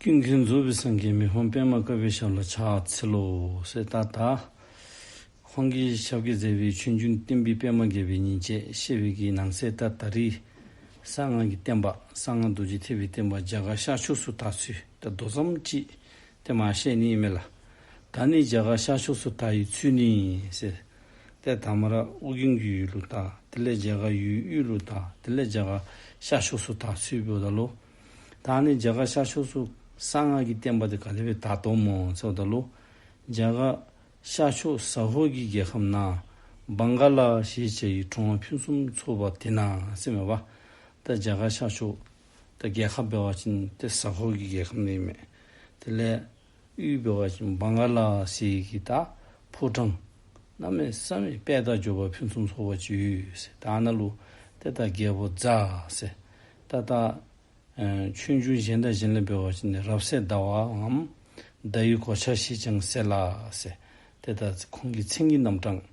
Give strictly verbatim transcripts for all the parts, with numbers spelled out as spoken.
ཀུན་མཁྱེན་རྫོགས་པའི་སངས་རྒྱས་མི་ཕམ་པདྨ་དཀར་པོའི་ཞབས་ལ་ཕྱག་འཚལ་ལོ་ཟེར། ད་ད་ཁོང་གིས་ཞབས་ཀྱིས་མཛད་པའི་ཆོས་འབྱུང་བསྟན་པའི་པདྨ་རྒྱས་པའི་ཉིན་བྱེད་ཅེས་པའི་གི་ནང་གསེས་ད་ད་རིས་གསང་སྔགས་ཀྱི་བསྟན་པ་གསང་སྔགས་རྡོ་རྗེ་ཐེག་པའི་བསྟན་པ་རྒྱ་གར་ཤར་ཕྱོགས་སུ་དར་ཚུལ་ད་མདོ་ཙམ་ཅིག་ཏེ་མར་བཤད་ནི་ཨིན་མས་ལགས། ད་ནི་རྒྱ་གར་ཤར་ཕྱོགས་སུ་དར་བའི་ཚུལ་ནི་ཟེར། ཏེ་དང་པ་ར་ཨོ་རྒྱན་གྱི་ཡུལ་ལུ་དར། དེ་ལས་རྒྱ་གར་ཡུལ་དབུས་ལུ་དར། དེ་ལས་རྒྱ་གར་ཤར་ཕྱོགས་སུ་དར་ཚུལ་འབདཝ་ད་ལུ། ད་ནི་རྒྱ་གར་ཤར་ཕྱོགས་སུ་གསང་སྔགས་ཀྱི་བསྟན་པ་དེ་ག་དེ་སྦེ་དར་དོ་སྨོ་ཟེརཝ་ད་ལུ། རྒྱ་གར་ཤར་ཕྱོགས་ཟ་ཧོར་གྱི་རྒྱལ་ཁམས་ན། བང་ག་ལ་ཞེས་བྱ་ཡི་གྲོང་བ་ཕུན་སུམ་ཚོགས་པ་དེ་ན་ཟེར་མས་པ། ད་རྒྱ་གར་ཤར་ཕྱོགས་ད་རྒྱལ་ཁབ་འབད་བ་ཅིན་ཏེ་ཟ་ཧོར་གྱི་རྒྱལ་ཁམས་ཨིན་མས། དེ་ལས་དབུས་འབད་བ་ཅིན་བང་ག་ལ་ཟེར་གྱི་ད་ཕོ་བྲང་གནམ་མེད་ས་མེད་དཔལ་དང་འབྱོར་པ་ཕུན་སུམ་ཚོགས་པ་ཅིག་ཡོད་ཟེར། ད་ནཱ་ལུ་ཏེ་ད་རྒྱལ་པོ་ཛ་ཟེར། ད་ད་ཨེ་ཆོས་འབྱུང་གཞན་དང་གཞན་ལས་འབད་བ་ཅིན་རབ་གསལ་ཟླ་བའམ་ཟླ་བའི་གོ་ཆ་ཞེས་ཀྱང་ཟེར་ལ་ཟེར། ཏེ་ད་ཁོང་གི་མཚན་གྱི་རྣམ་གྲངས་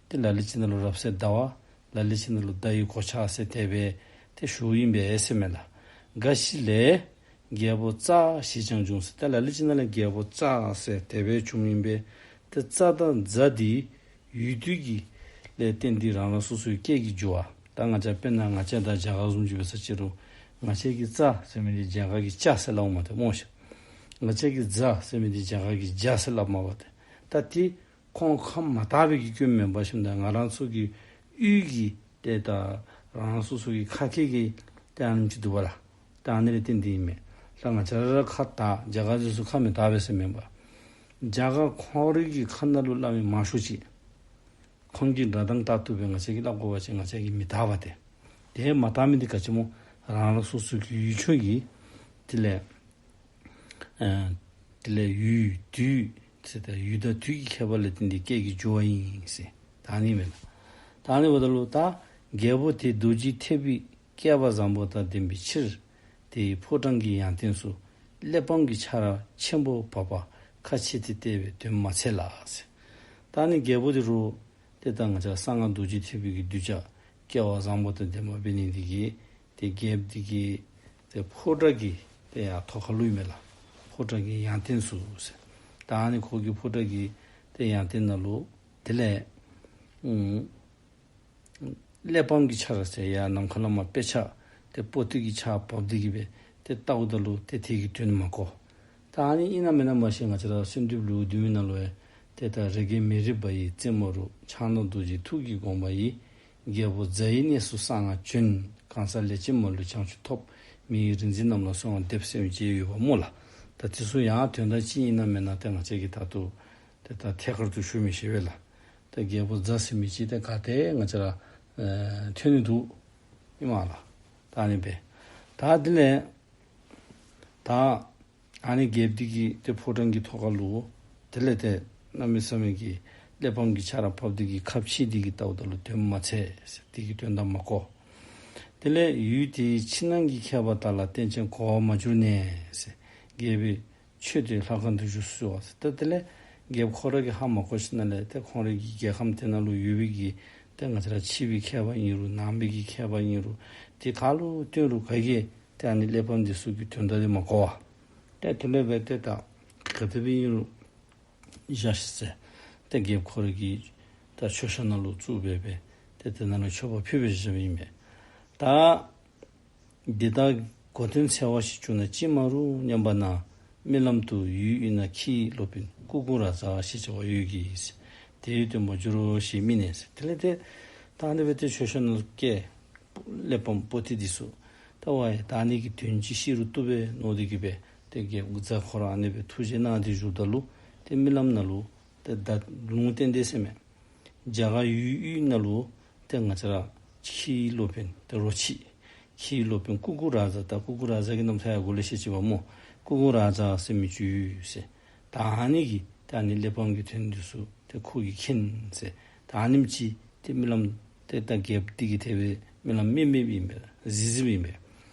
ཏེ་ལ་ལུ་ཅིག་ནང་ལུ་རབ་གསལ་ཟླ་བ། ལ་ལུ་ཅིག་ནང་ལུ་ཟླ་བའི་གོ་ཆ་ཟེར་དེ་སྦེ་ཏེ་ཞུཝ་ཨིན་པས་ཟེར་མས་ལགས། འགའ་ཞིག་ལས་རྒྱལ་པོ་ཙ་ཞེས་ཀྱང་འབྱུང་ཟེར། ཏེ་ལ་ལུ་ཅིག་ནང་ལས་རྒྱལ་པོ་ཙ་ཟེར་དེ་སྦེ་འབྱུངམ་ཨིན་པས། ཏེ་ཙ་དང་ཛ་འདི་ཡུལ་དུས་ཀྱི་ལས་བརྟེན་ཏེ་རང་རང་སོ་སོའི་སྐད་ཀྱིས་འགྱུར་བ། ད་ང་བཅས་དཔེར་ན་ང་བཅས་དང་རྒྱ་གར་བཟུམ་ཅིག་འབད་ས་ཅིག་རུང་ང་བཅས་ཀྱི་ཙ་ཟེར་མི་འདི་རྒྱ་གར་གྱིས་ཅ་ཟེར་སླབ་མས་ཏེ་སྨོ་ཤིག། ང་བཅས་ཀྱི་ཛ་ཟེར་མི་འདི་རྒྱ་གར་གྱིས་ཇ་ཟེར་སླབ་མས་པ་ཏེ། ད་དེ་ཁོང་ཁམས་མ་དག་པའི་གི་སྐྱོན་མེན་པར་ཞིནམ་ད་ང་རང་ཚུ་གི་དབུས་ཀྱི་ཏེ་ད་རང་རང་སོ་སོ་གི་ཁ་སྐད་ཀྱི་ཏེ་ཨ་ནེམ་ཅིག་འདུག་པ་ལགས། ད་ཨ་ནི་ལས་བརྟེན་ཏེ་ཨིན་མས། ད་ང་བཅས་ར་ཁ་ད་རྒྱ་གར་འདི་ཚུ་ཁ་མི་དག་པས་ཟེར་མེན་པར། རྒྱ་གར་ཁོང་རའི་གི་ཁ་ནང་ལུ་སླབ་མི་མང་ཤོས་ཅིག་ཁོང་གི་སྒྲ་གདངས་ལྟར་དུ་སྦེ་ང་བཅས་ཀྱིས་སླབ་དགོ་པ་ཅིན་ང་བཅས་ཀྱིས་མི་དག་པ་ཏེ། དེ་མ་དག་མི་འདི་ག་ཅི་སྨོ། རང་རང་སོ་སོ་གི་ཡུལ་ཕྱོགས་ཀྱི་དེ་ལས་ཨ་དེ་ལས་ཡུལ་དུས་ཟེར་ད་ཡུལ་དང་དུས་ཀྱི་ཁྱད་པར་ལས་བརྟེན་ཏེ་སྐད་ཀྱི་འགྱུར་བ་ཨིན་ཟེར། ད་ཨ་ནི་མས། ད་ཨ་ནི་འབདཝ་ད་ལུ་ད་རྒྱལ་པོ་དེ་རྡོ་རྗེ་ཐེག་པའི་བསྐལ་པ་བཟང་པོ་དང་ལྡན་པའི་ཕྱིར། དེའི་ཕོ་བྲང་གི་ཡང་སྟེངས་སུ་གླེགས་བམ་གྱི་ཆར་ཆེན་པོ་བབས་པ་ཁ་ཕྱེ་སྟེ་བལྟས་པས་དོན་མ་ཚལ་ལ་ཟེར། ད་ཨ་ནི་རྒྱལ་པོ་དེ་རུང་ཏེ་ད་ང་བཅས་གསང་སྔགས་རྡོ་རྗེ་ཐེག་པའི་གི་གདུལ་བྱ་བསྐལ་པ་བཟང་པོ་དང་ལྡནམ་འབད་ནི་འདི་གིས་ཏེ་རྒྱལཔོ་འདི་གི་ཏེ་ཕོ་བྲང་གི་ཏེ་ཡར་ཐོག་ཁ་ལུ་ཨིན་མས་ལགས། ཕོ་བྲང་གི་ཡང་སྟེངས་སུ་ཟེར། ད་ཨ་ནི་ཁོ་གི་ཕོ་བྲང་གི་ཏེ་ཡང་སྟེངས་ནང་ལུ་དེ་ལས་ཨུམ་གླེགས་བམ་གྱི་ཆར་ཟེར་ཡར་ནམ་མཁའ་ལས་མར་དཔེ་ཆ་ཏེ་པོ་ཏི་གི་ཆརཔ་བབས་ཏེ་གི་སྦེ་ཏེ་བལྟཝ་ད་ལུ་ཏེ་དེ་གི་དོན་མ་གོ། ད་ཨ་ནི་ཨིན་ན་མེན་ན་མ་ཤེས། ང་བཅས་ར་གསོལ་འདེབས་ལེའུ་བདུན་མའི་ནང་ལུ་ཡང་ཏེ་ད་རེ་རྒན་མེ་རི་བ་ཡི་རྩེ་མོ་རུ། ཕྱག་ན་རྡོ་རྗེའི་ཐུགས་ཀྱི་དགོངས་པ་ཡིས། རྒྱལ་པོ་ཛ་ཡི་གནས་སུ་གསང་སྔགས་བྱོན། གང་ཟག་ལས་ཅན་མ་ལུས་བྱང་ཆུབ་ཐོབ། མི་ཡི་རིག་འཛིན་རྣམས་ལ་གསོལ་བ་འདེབས་ཟེར་མི་ཅིག་ཡོདཔ་སྨོ་ལགས། ད་དེ་ཚུ་ཡང་དོན་དག་ཅིག་ཨིན་ན་མེན་ན་ཏེ་ང་བཅས་ཀྱིས་ད་ལྟོ་ཏེ་ད་ཐད་ཀར་དུ་ཞུ་མི་ཤེས་པས་ལགས། ད་རྒྱལ་པོ་ཛ་ཟེར་མི་ཅིག་ཏེ་ག་ཏེ་ང་བཅས་ར་ཨེ་ཐོན་ནི་འདུག་ཨིན་མས་ལགས། ད་ཨ་ནི་སྦེ་ད་དེ་ལས་ད་ཨ་ནི་རྒྱལཔོ་འདི་གི་ཏེ་ཕོ་བྲང་གི་ཐོག་ཁ་ལུ་དེ་ལས་ཏེ་གནམ་མེད་ས་མེད་ཀྱི་གླེགས་བམ་གྱི་ཆརཔ་བབས་ཏེ་གི་ཁ་ཕྱེ་སྟེ་གི་བལྟཝ་ད་ལུ་དོན་མ་ཚལ་ཟེར། དེ་གི་དོན་དག་མ་གོ། དེ་ལས་ཡུལ་དེའི་ཕྱི་ནང་གི་ཁྱད་པར་དག་ལ་རྟེན་ཅན་གོ་བར་མ་གྱུར་ནས་ཟེར། རྒྱལ་པོས་ཆོས་དེ་ལྷ་ཁང་དུ་བཞུགས་སུ་གསོལ་བ་ཟེར། ད་དེ་ལས་རྒྱལཔོ་ཁོ་ར་གིས་ཧ་མ་གོ་ཞིནམ་ལས་ཏེ་ཁོང་རའི་གི་རྒྱལ་ཁམས་དེ་ནང་ལུ་ཡོད་པའི་གི་ཏེ་ང་བཅས་ར་ཕྱི་པའི་ཁྱད་པར་ཨིན་རུང་ནང་པའི་གི་ཁྱད་པར་ཨིན་རུང་དེ་ག་ལུ་བསྟུན་རུང་ག་གིས་ཏེ་ཨ་ནི་གླེགས་བམ་འདི་ཚུ་གི་དོན་དག་འདི་མ་གོ་བར་ཏེ་དེ་ལས་སྦེ་ཏེ་ད་ག་དེ་སྦེ་ཨིན་རུང་བཞག་ཤིག་ཟེར། ཏེ་རྒྱལཔོ་ཁོ་ར་གི་ད་མཆོད་བཤམ་ནང་ལུ་བཙུགས་སྦེ་སྦེ་ཏེ་དེ་ནང་ལུ་མཆོད་པ་ཕུལ་སྦེ་བཞགཔ་ཨིན་མས། ད་འདི་དག་གོ་དོན་འཚལ་བ་ཞིག་བྱུང་ན་ཅི་མ་རུང་སྙམ་པ་ན། རྨི་ལམ་དུ་ཡུལ་དབུས་ན་ཁྱི་ཡི་སློབ་དཔོན་ཀུ་ཀུ་ར་ཛ་ཞེས་བྱ་བ་ཡོད་ཀྱིས། དེའི་སྟོན་པ་འགྱུར་རོ་ཞེས་རྨིས་ནས། དེ་ལས་ཏེ་ད་ཨ་ནི་སྦེ་ཏེ་མཆོད་བཤམ་ནང་བསྐྱལ། གླེགས་བམ་པོ་ཏི་འདི་ཚུ་ད་ཝའི་ད་ཨ་ནི་གི་དོན་ཅིག་ཤེས་རུང་བཏུབ་པས་མནོ་སྟེ་གི་སྦེ་ཏེ་རྒྱལཔོ་ཛ་ཁོ་ར་ཨ་ནི་སྦེ་ཐུགས་རྗེ་གནང་སྟེ་བཞུགསཔ་ད་ལུ་ཏེ་རྨི་ལམ་ནང་ལུ་ཏེ་ད་ལུང་བསྟན་ཏེ་ཟེར་མས། རྒྱ་གར་ཡུལ་དབུས་ནང་ལུ་ཏེ་ང་བཅས་ར་ཁྱི་ཡི་སློབ་དཔོན་ཏེ་རོ་ཁྱི་ཁྱི་ཡི་སློབ་དཔོན་ཀུ་ཀུ་ར་ཛ། ད་ཀུ་ཀུ་ར་ཛ་གི་རྣམ་ཐར་ཡང་འགོ་ལས་བཤད་ཅི་པ་སྨོ། ཀུ་ཀུ་ར་ཛ་ཟེར་མི་ཅིག་ཡོད་ཟེར། ད་ཨ་ནི་གིས་ད་ཨ་ནི་གླེགས་བམ་གྱི་དོན་འདི་ཚུ་ཏེ་ཁོ་གིས་མཁྱེན་ཟེར། ད་ཨ་ནེམ་ཅིག་ཏེ་རྨི་ལམ་ཏེ་ད་རྒྱལཔོ་འདི་གིས་དེ་སྦེ་རྨི་ལམ་རྨིསཔ་ཨིན་པས། གཟིགས་གཟིགསཔ་ཨིན་པས།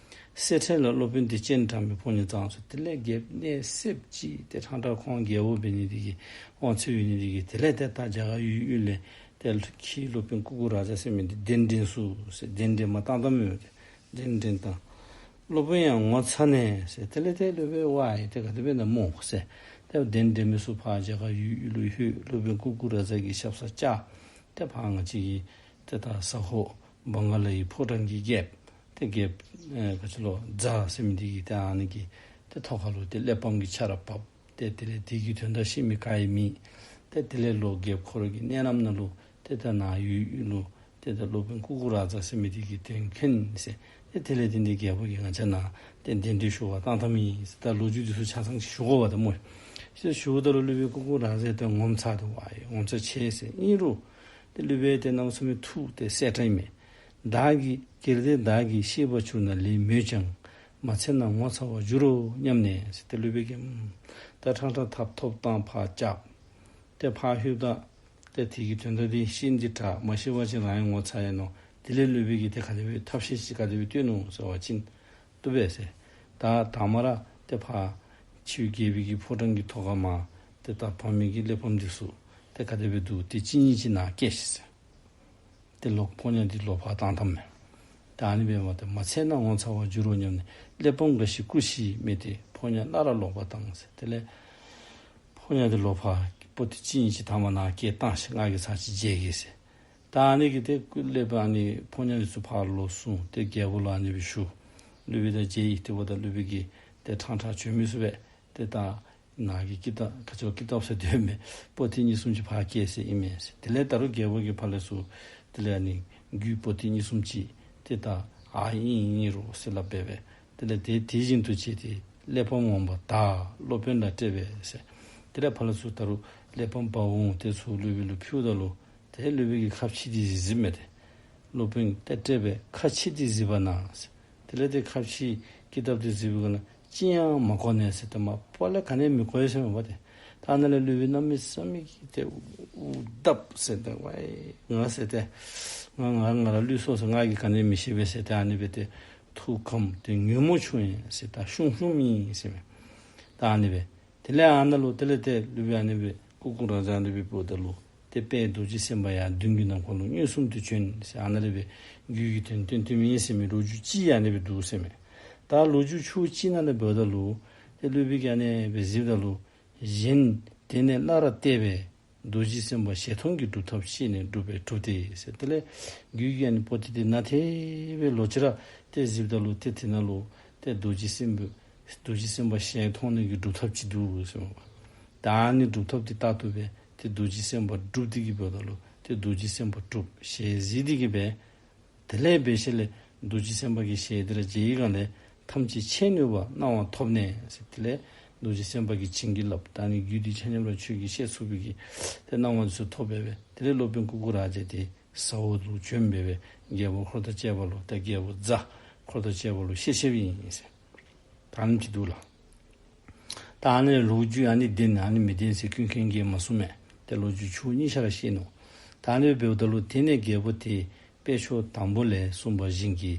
གསེར་ཕྲེང་ལ་སློབ་དཔོན་དེ་སྤྱན་དྲངས་པས་ཕོ་ཉ་ཙང་ཟེར། དེ་ལས་རྒྱལཔོ་གནས་སེབ་ཅིག་ཏེ་ཕྲང་ཕྲང་ཁོང་རྒྱལ་པོ་འབད་ནི་འདི་གིས་དབང་ཚད་ཡོད་ནི་འདི་གིས་དེ་ལས་ཏེ་ད་རྒྱ་གར་ཡུལ་དབུས་ལས་ཏེ་ཁྱི་ཡི་སློབ་དཔོན་ཀུ་ཀུ་ར་ཛ་ཟེར་མི་འདི་གདན་འདྲེན་ཞུ་ཟེར། གདན་འདྲེན་མ་བཏང་བཏངམ་མས། གདན་འདྲེན་བཏང་། སློབ་དཔོན་ཡང་ངོ་ཚ་ནས་ཟེར། དེ་ལས་ཏེ་སློབ་དཔོན་ཝའི་ཏེ་ག་དེ་སྦེ་ན་སྨོ་ཟེར། ཏེ་གདན་འདྲེན་མི་ཚུ་ཕར་རྒྱ་གར་ཡུལ་ཡུལ་ལུ་ལྷོད། སློབ་དཔོན་ཀུ་ཀུ་ར་ཛ་གི་ཞབས་སར་བཅར། ཏེ་ཕར་ང་བཅས་ཀྱི་ཏེ་ད་ཟ་ཧོར་བང་ག་ལ་ཡི་ཕོ་བྲང་གི་རྒྱལཔོ་ཏེ་རྒྱལཔོ་ཨེ་ག་ཅི་ལོ་ཛ་ཟེར་མི་འདི་གི་ཏེ་ཨ་ནི་གི་ཏེ་ཐོག་ཁ་ལུ་ཏེ་གླེགས་བམ་གྱི་ཆརཔ་བབས། ཏེ་དེ་ལས་དེ་གི་དོན་དག་ཤེས་མི་ག་ཡང་མེད། ཏེ་དེ་ལས་ལོག་རྒྱལཔོ་ཁོ་ར་གི་གནས་རྣམ་ནང་ལུ་ཏེ་ད་ནཱ་ཡུལ་ཡུལ་ལུ་ཏེ་ད་སློབ་དཔོན་ཀུ་ཀུ་ར་ཛ་ཟེར་མི་འདི་གི་དོན་མཁྱེན་ཟེར། ཏེ་དེ་ལས་ཏེ་འདི་རྒྱལ་པོ་གིས་ང་བཅས་ནཱ་ཏེ་གདན་འདྲེན་ཞུ་བར་བཏང་བཏངམ་ཨིན་ཟེར། ད་ལོ་རྒྱུས་འདི་ཚུ་ཆ་ཚང་ཞུ་དགོ་པས་ད་སྨོ། ཞེས་ཞུཝ་ད་ལུ་སློབ་དཔོན་ཀུ་ཀུ་ར་ཛ་ཏེ་ངོ་མཚར་ཏེ་ཝའི་ངོ་མཚར་ཆེ་ཟེར། ཨིན་རུང་ཏེ་སློབ་དཔོན་ཏེ་གནམ་མེད་ས་མེད་ཐུགས་ཏེ་གསལ་དྲགས་ཨིན་མས། བདག་གིས་གལ་ཏེ་བདག་གིས་ཤེས་པར་གྱུར་ན་ལན་སྨྲོས་ཀྱང་། མ་འཚལ་ན་ངོ་ཚ་བར་འགྱུར་རོ་སྙམ་ནས་ཟེར། ཏེ་སློབ་དཔོན་གྱིས་ད་ཕྲང་ཕྲང་ཐགཔ་ཐོབ་བཏང་ཕར་བཅར། ཏེ་ཕར་ལྷོདཔ་ད་ཏེ་དེ་གི་དོན་དག་འདི་ཤེས་ནི་འདི་དྲག། མ་ཤེས་པ་ཅིན་རང་ཡང་ངོ་ཚ་ཡར་ནུག། དེ་ལས་སློབ་དཔོན་གྱིས་ཏེ་ག་དེ་སྦེ་ཐབས་ཤེས་ཅིག་ག་དེ་སྦེ་སྟོན་ནུག་ཟེར་བ་ཅིན་བཏུབ་པས་ཟེར། ད་དང་པ་ར་ཏེ་ཕར་ཕྱི་རྒྱལ་པོའི་གི་ཕོ་བྲང་གི་ཐོག་ཁར་མར་ཏེ་ད་བབས་མི་གི་གླེགས་བམ་འདི་ཚུ་ཏེ་ག་དེ་སྦེ་འདུག། ཏེ་གཅིག་གཉིས་ཅིག་ནཱ་བསྐྱལ་ཤིག་ཟེར། ཏེ་ལོག་ཕོ་ཉ་འདི་ལོག་ཕར་བཏང་བཏངམ་མས། ད་ཨ་ནི་སྦེ་མ་ཏེ་མ་འཚལ་ན་ངོ་ཚ་བར་འགྱུར་རོ་སྙམ་ནས་གླེགས་བམ་འགའ་ཞིག་བསྐུར་ཞིག་སྨྲས་ཏེ་ཕོ་ཉ་སླར་ལོག་པར་བཏང་ཟེར། དེ་ལས་ཕོ་ཉ་འདི་ལོག་ཕར་པོ་ཏི་གཅིག་གཉིས་ཅིག་ཐ་མ་ནཱ་བསྐྱལ་བཏང་ཤིག། ང་གིས་ཚར་གཅིག་མཇལ་གེ་ཟེར། ད་ཨ་ནི་གི་ཏེ་སྐུ་གླེགས་བམ་ཨ་ནི་ཕོ་ཉ་འདི་ཚུ་ཕར་ལོག་སོང་། ཏེ་རྒྱལ་པོ་ལུ་ཨ་ནི་སྦེ་ཞུ། སློབ་དཔོན་དང་མཇལ་ཡི། ཏེ་འབདཝ་ད་སློབ་དཔོན་གྱིས་ཏེ་ཕྲང་ཕྲང་བྱོན་མི་ཚུགས་པས། ཏེ་ད་ནཱ་གི་ཀི་ཏབ་ག་ཅི་ཀི་ཏབ་ཟེར་དོ་མས། པོ་ཏི་གཉིས་གསུམ་ཅིག་ཕར་བསྐྱལ་ཟེར་ཨིན་མས་ཟེར། དེ་ལས་ད་རུང་རྒྱལ་པོ་གིས་ཕར་ལས་ཚུར་དེ་ལས་ཨ་ནི་རྒྱུད་པོ་ཏི་གཉིས་གསུམ་ཅིག་ཏེ་ད་ཨ་ཨིན་ཨིན་རུང་ཟེར་སླབ་སྦེ་སྦེ། དེ་ལས་དེ་དེ་བཞིན་དུ་བྱས་ཏེ་གླེགས་བམ་འོངས་པ་དག་སློབ་དཔོན་ལ་སྤྲད་པས་ཟེར། དེ་ལས་ཕར་ལས་ཚུར་ད་རུང་གླེགས་བམ་འབག་འོང་། ཏེ་ཚུར་སློབ་དཔོན་ལུ་ཕུལཝ་ད་ལུ་ཏེ་སློབ་དཔོན་གྱིས་ཁ་ཕྱེ་སྟེ་གཟིགས་གཟིགསཔ་མས། ཏེ་སློབ་དཔོན་ཏེ་སྤྲད་པས། ཁ་ཕྱེ་སྟེ་གཟིགས་པ་ན་ཟེར། དེ་ལས་ཏེ་ཁ་ཕྱེ་ཀི་ཏབ་འདི་གཟིགས་པའི་སྒང་ལས་ཅི་ཡང་མ་གོ་ནས་ཟེར། ཏེ་མ་པ་ལས་ག་ནི་ཡང་མི་གོ་ཡི་ཟེར་མས་པ་ཏེ། ད་ཨ་ནཱ་ལས་སློབ་དཔོན་གནམ་མེད་ས་མེད་ཀྱི་ཏེ་འུ་འུ་བརྡབ་ཟེར་ཏེ་ཝའི་ང་ཟེར་ཏེ་ང་ང་ང་ར་བསླུས་སོ་ཟེར། ང་གིས་ག་ནི་ཡང་མི་ཤེས་པས་ཟེར་ཏེ་ཨ་ནི་སྦེ་ཏེ་ཐུགས་ཁམས་ཏེ་ཉོན་མོངས་ཆུང་ཡི་ཟེར། ད་ཤུམ་ཤུམ་ཨིན་ཟེར་མས། ད་ཨ་ནི་སྦེ་དེ་ལས་ཨ་ནཱ་ལུ་དེ་ལས་ཏེ་སློབ་དཔོན་ཨ་ནི་སྦེ་ཀུ་ཀུ་ར་ཛ་ཨ་ནི་སྦེ་འབདཝ་ད་ལུ་ཏེ་དཔལ་རྡོ་རྗེ་སེམས་དཔའ་ཡང་མདུན་གྱི་ནམ་མཁའ་ལུ་མངོན་སུམ་དུ་བྱོན་ཟེར། ཨ་ནཱ་ལས་སྦེ་རྒྱུད་ཀྱི་དོན་སྟོན་སྟོནམ་ཨིན་ཟེར་མས། ལོ་རྒྱུས་ཅིག་ཨ་ནི་སྦེ་འདུག་ཟེར་མས། ད་ལོ་རྒྱུས་ཆུང་ཅིག་ནང་ལས་འབདཝ་ད་ལུ་ཏེ་སློབ་དཔོན་གྱིས་ཨ་ནི་སྦེ་གཟིགསཔ་ད་ལུ་གཞན་དེ་ནས་སླར་བལྟས་པས། རྡོ་རྗེ་སེམས་དཔའ་ཞལ་མཐོང་གི་སྒྲུབ་ཐབས་ཤེས་ནས་སྒྲུབ་པས་གྲུབ་སྟེ་ཟེར། དེ་ལས་རྒྱུད་ཀྱི་ཨ་ནི་པོ་ཏི་འདི་ནང་དེ་སྦེ་ལོག་ཅི་ར་ཏེ་གཟིགསཔ་ད་ལུ་ཏེ་དེ་ནང་ལུ་ཏེ་རྡོ་རྗེ་སེམས་དཔའ་རྡོ་རྗེ་སེམས་དཔའ་ཞལ་མཐོང་ནི་གི་སྒྲུབ་ཐབས་ཅིག་འདུག་ཟེར་མས། ད་ཨ་ནི་སྒྲུབ་ཐབས་འདི་ལྟ་བཏུབ་པས། ཏེ་རྡོ་རྗེ་སེམས་དཔའ་སྒྲུབ་སྟེ་གིས་འབདཝ་ད་ལུ་ཏེ་རྡོ་རྗེ་སེམས་དཔའ་གྲུབ། ཞལ་གཟིགས་ཏེ་གིས་སྦེ་དེ་ལས་འབད་ཞིནམ་ལས་རྡོ་རྗེ་སེམས་དཔའ་གི་ཞལ་དེ་ར་མཇལ་བའི་སྒང་ལས་ཐམས་ཅད་ཆེས་ནུས་པ་སྣང་བ་ཐོབ་ནས་ཟེར། དེ་ལས་རྡོ་རྗེ་སེམས་དཔའ་གིས་བྱིན་གྱིས་བརླབས། ད་ཨ་ནི་རྒྱུད་འདི་ཆ་མཉམ་ར་ཁྱོད་ཀྱིས་ཤེས་ཚུགས་པའི་གི་ཏེ་སྣང་བ་འདི་ཚུ་ཐོབ་པས་སྦེ། དེ་ལས་སློབ་དཔོན་ཀུ་ཀུ་ར་ཛ་དེ་ཟ་འོག་ལུ་བྱོན་སྦེ་སྦེ་རྒྱལ་པོ་འཁོར་དང་བཅས་པ་ལུ་ཏེ་རྒྱལ་པོ་ཛ་འཁོར་དང་བཅས་པ་ལུ་བཤད་བཤདཔ་ཨིན་ཟེར། ད་ཨ་ནི་ཅིག་འདུག་ལགས། ད་ཨ་ནི་ལོ་རྒྱུས་ཨ་ནི་བདེན་ཨ་ནི་མི་བདེན་ཟེར་ཀུན་མཁྱེན་གྱིས་མ་གསུངས་མས། ཏེ་ལོ་རྒྱུས་ཆུང་གཉིས་ཆ་ར་བཤད་ནུག། ད་ཨ་ནི་འབདཝ་ད་ལུ་དེ་ནས་རྒྱལ་པོ་དེས་དཔལ་མཆོག་དང་པོ་ལས་གསུངས་པ་བཞིན་གྱི་